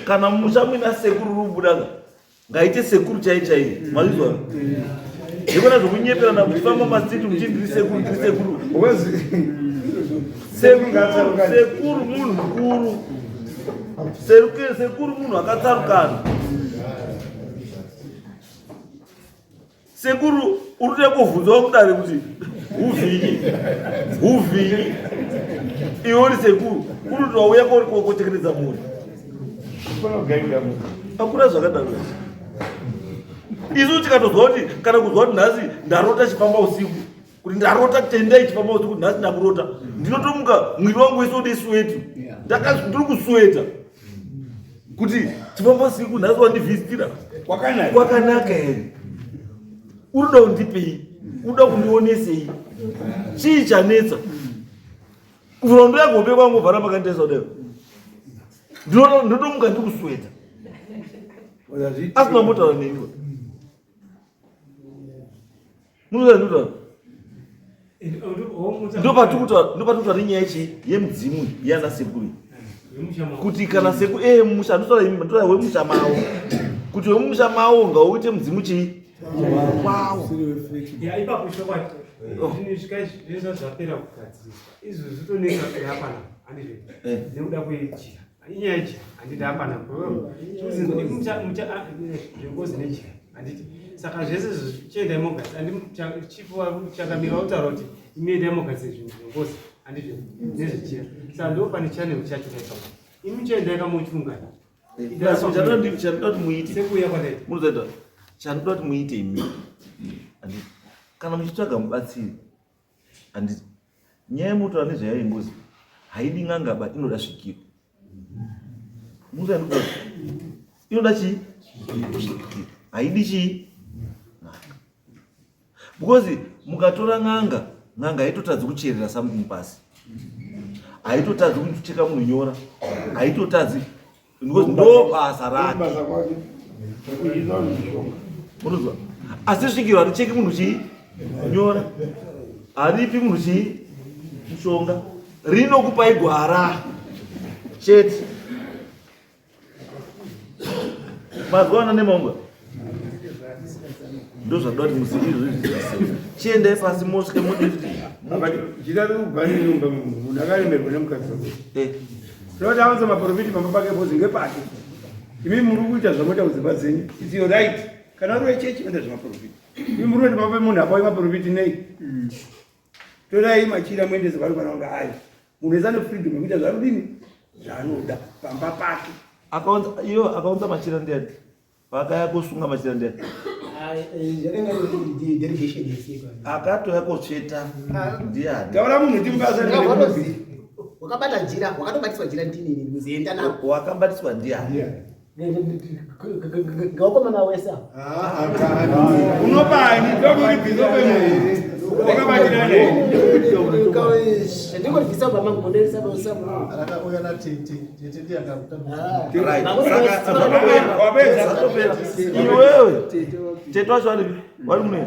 kana musha muina sekuru rubudaga ngaite sekuru chai chai mazvizwa ndikona zvokunyeperana muchifamba mastreet muchii ndiri sekuru ndiri sekuru sekuru munhu mukuru sekuru munhu akatsarukana sekuru uri kuda kuvhunzwa mudare kuti huvhinyi huvhinyi iwe uri sekuru uri kuti wauya kotekeredza mhuri hakuna zvakadaro isu tikatozwa kuti kana kuzwa kuti nhasi ndarota chifamba usiku kuti ndarota tendai chifamba usiku nhasi ndakurota ndinotomuka mwiri wangu wese ude suweti ndiri kusuweta kuti chifamba usiku nhasi wandivhistira kwakanaka here unoda kundipei unoda kundionesei chii chanetsa kuvhura ndoya kuhope kwangu vhara makanditesa kudai ndinotomuka ndikusweta asina mbotaura neniwa munotaura ndopatikuta nenyaya chii yemudzimu yana sekuru kuti kana seku e musha ndotaura imi ndotaura wemusha mawo kuti wemusha mawo ngauite mudzimu chii wawo ya ipapo chokwadi zvinhu izvi zvese zvapera kugadziriswa izvo zvitonetsa hapana handizvo nekuda kwejira inyaya yejira handiti hapana zvengozi nejira handiti saka zvese zvichiendai mogasi andichichakamira kutaura kuti imi endai mogasi zvinhu zvengozi handizvo nezvejira saka ndo pane channel chacho kaipapo imi chiendai kamuchiungana chanoda kuti muite sekuuya kwadaita munozoita chanoda kuti muite imi handiti kana muchitsvaga mubatsiri handiti nyaya yemoto ane zvayayo yengozi haidi n'anga ba inoda svikiro munozoita inoda chii svikiro haidi chii n'anga because mukatora n'anga n'anga haitotadzi kucherera something pasi haitotadzi kucheka munhu nyora haitotadzi because ndo basa rake unozwa asi svikiro haricheki munhu chii nyora haripi munhu chii mushonga rinokupai gwara chete mazuva ana nemaunga ndozvadoda kuti musi izvozvi chiendai pasi mosvike mudechitatu kubva nenyumba munhu akaremerwa nemukadzi wake tinoda aunza maprofiti pamba pake pozi ngepake imi muri kuita zvamoita kudzimba dzenyu its your right kana uri wechechi oenda zvemaprofiti imi muri kuenda pamba pemunhu apawe maprofiti nei torai machira muendese kwaari kana kunge ayo munhu wese ane freedom yekuita zvaanodini zvaanoda pamba pake akaunza iyo akaunza machira ndiani pakaya kosunga machira ndiani akatouya kotsveta ndiani taura munhu timubasa wakabata jira wakatobatiswa jira ndini ini muzienda nako wakabatiswa ndiani ngawakomana wese unobani ndokuribvisa pemunhu wakabatira ndingoribvisa pamangu monderesa akauya natete tete ndiye iwewe tete wacho varipi vari munei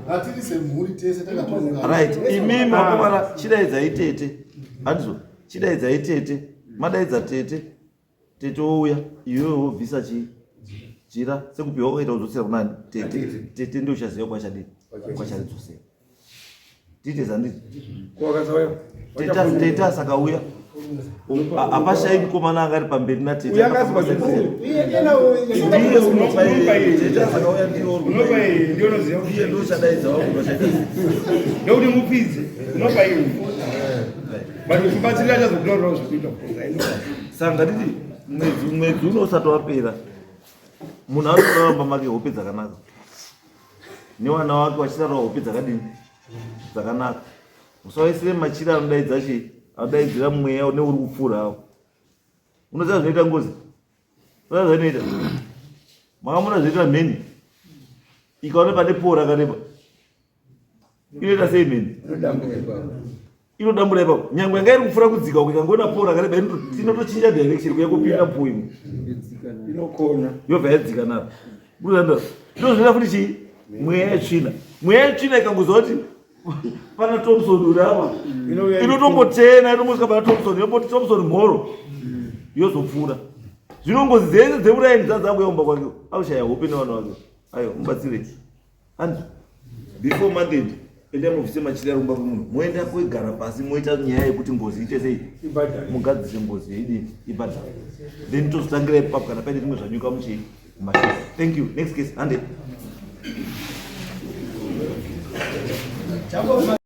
hatiri semhuri tese takatoungana right imimi wakomana chidaidzai tete handizvo chidaidzai tete madaidza tete Tete wouya iwewe wobvisa chii jira sekupiwa kwakaita kudzosera kunani tete. Tete ndio uchaziva kwachadii kwacharidzosera. Tite zanditi. Tete asakauya hapashayi mukomana anga ari pamberi natete. Tete asakauya ndiye ndio uchadaidza wangu vachaita. Ndokuti mupidze unopa iwe. But kubatsira achazokutaurirawo zvekuita. Saka ngatiti mwedzi mwedzi uno usati wapera munhu anotora mumba make hope dzakanaka nevana wake vachirarawo hope dzakadini dzakanaka musawaisire machira anodaidza chii anodaidzira mweya une uri kupfuura awo unoziva zvinoita ngozi unoziva zvinoita makamona zvinoita mheni ikaona pane poo rakareba inoita sei mheni inodambura ipapo nyangwe yanga iri kupfuura kudzika uko ikangoona poo rakareba inotochinja direction kuya kupinda poo imwe inokona yobva yadzika naro ndo zvinoita futi chii mweya yetsvina mweya yetsvina ikangoziva kuti pana Thompson uri apa inotombotena inombosvika pana Thompson yomboti Thompson mhoro yozopfuura zvino ngozi dzese dzeuraini dzadzakuya kumba kwake akushaya hope nevana vake ayo mubatsirei and before month end endai mubvise machira ari kumba kwemunhu moenda kwegara pasi moita nyaya yekuti ngozi ite sei mugadzise ngozi yeidini ibhadhara then tozotangira ipapo kana paine zvimwe zvanyuka muchii mumashure thank you next case hande.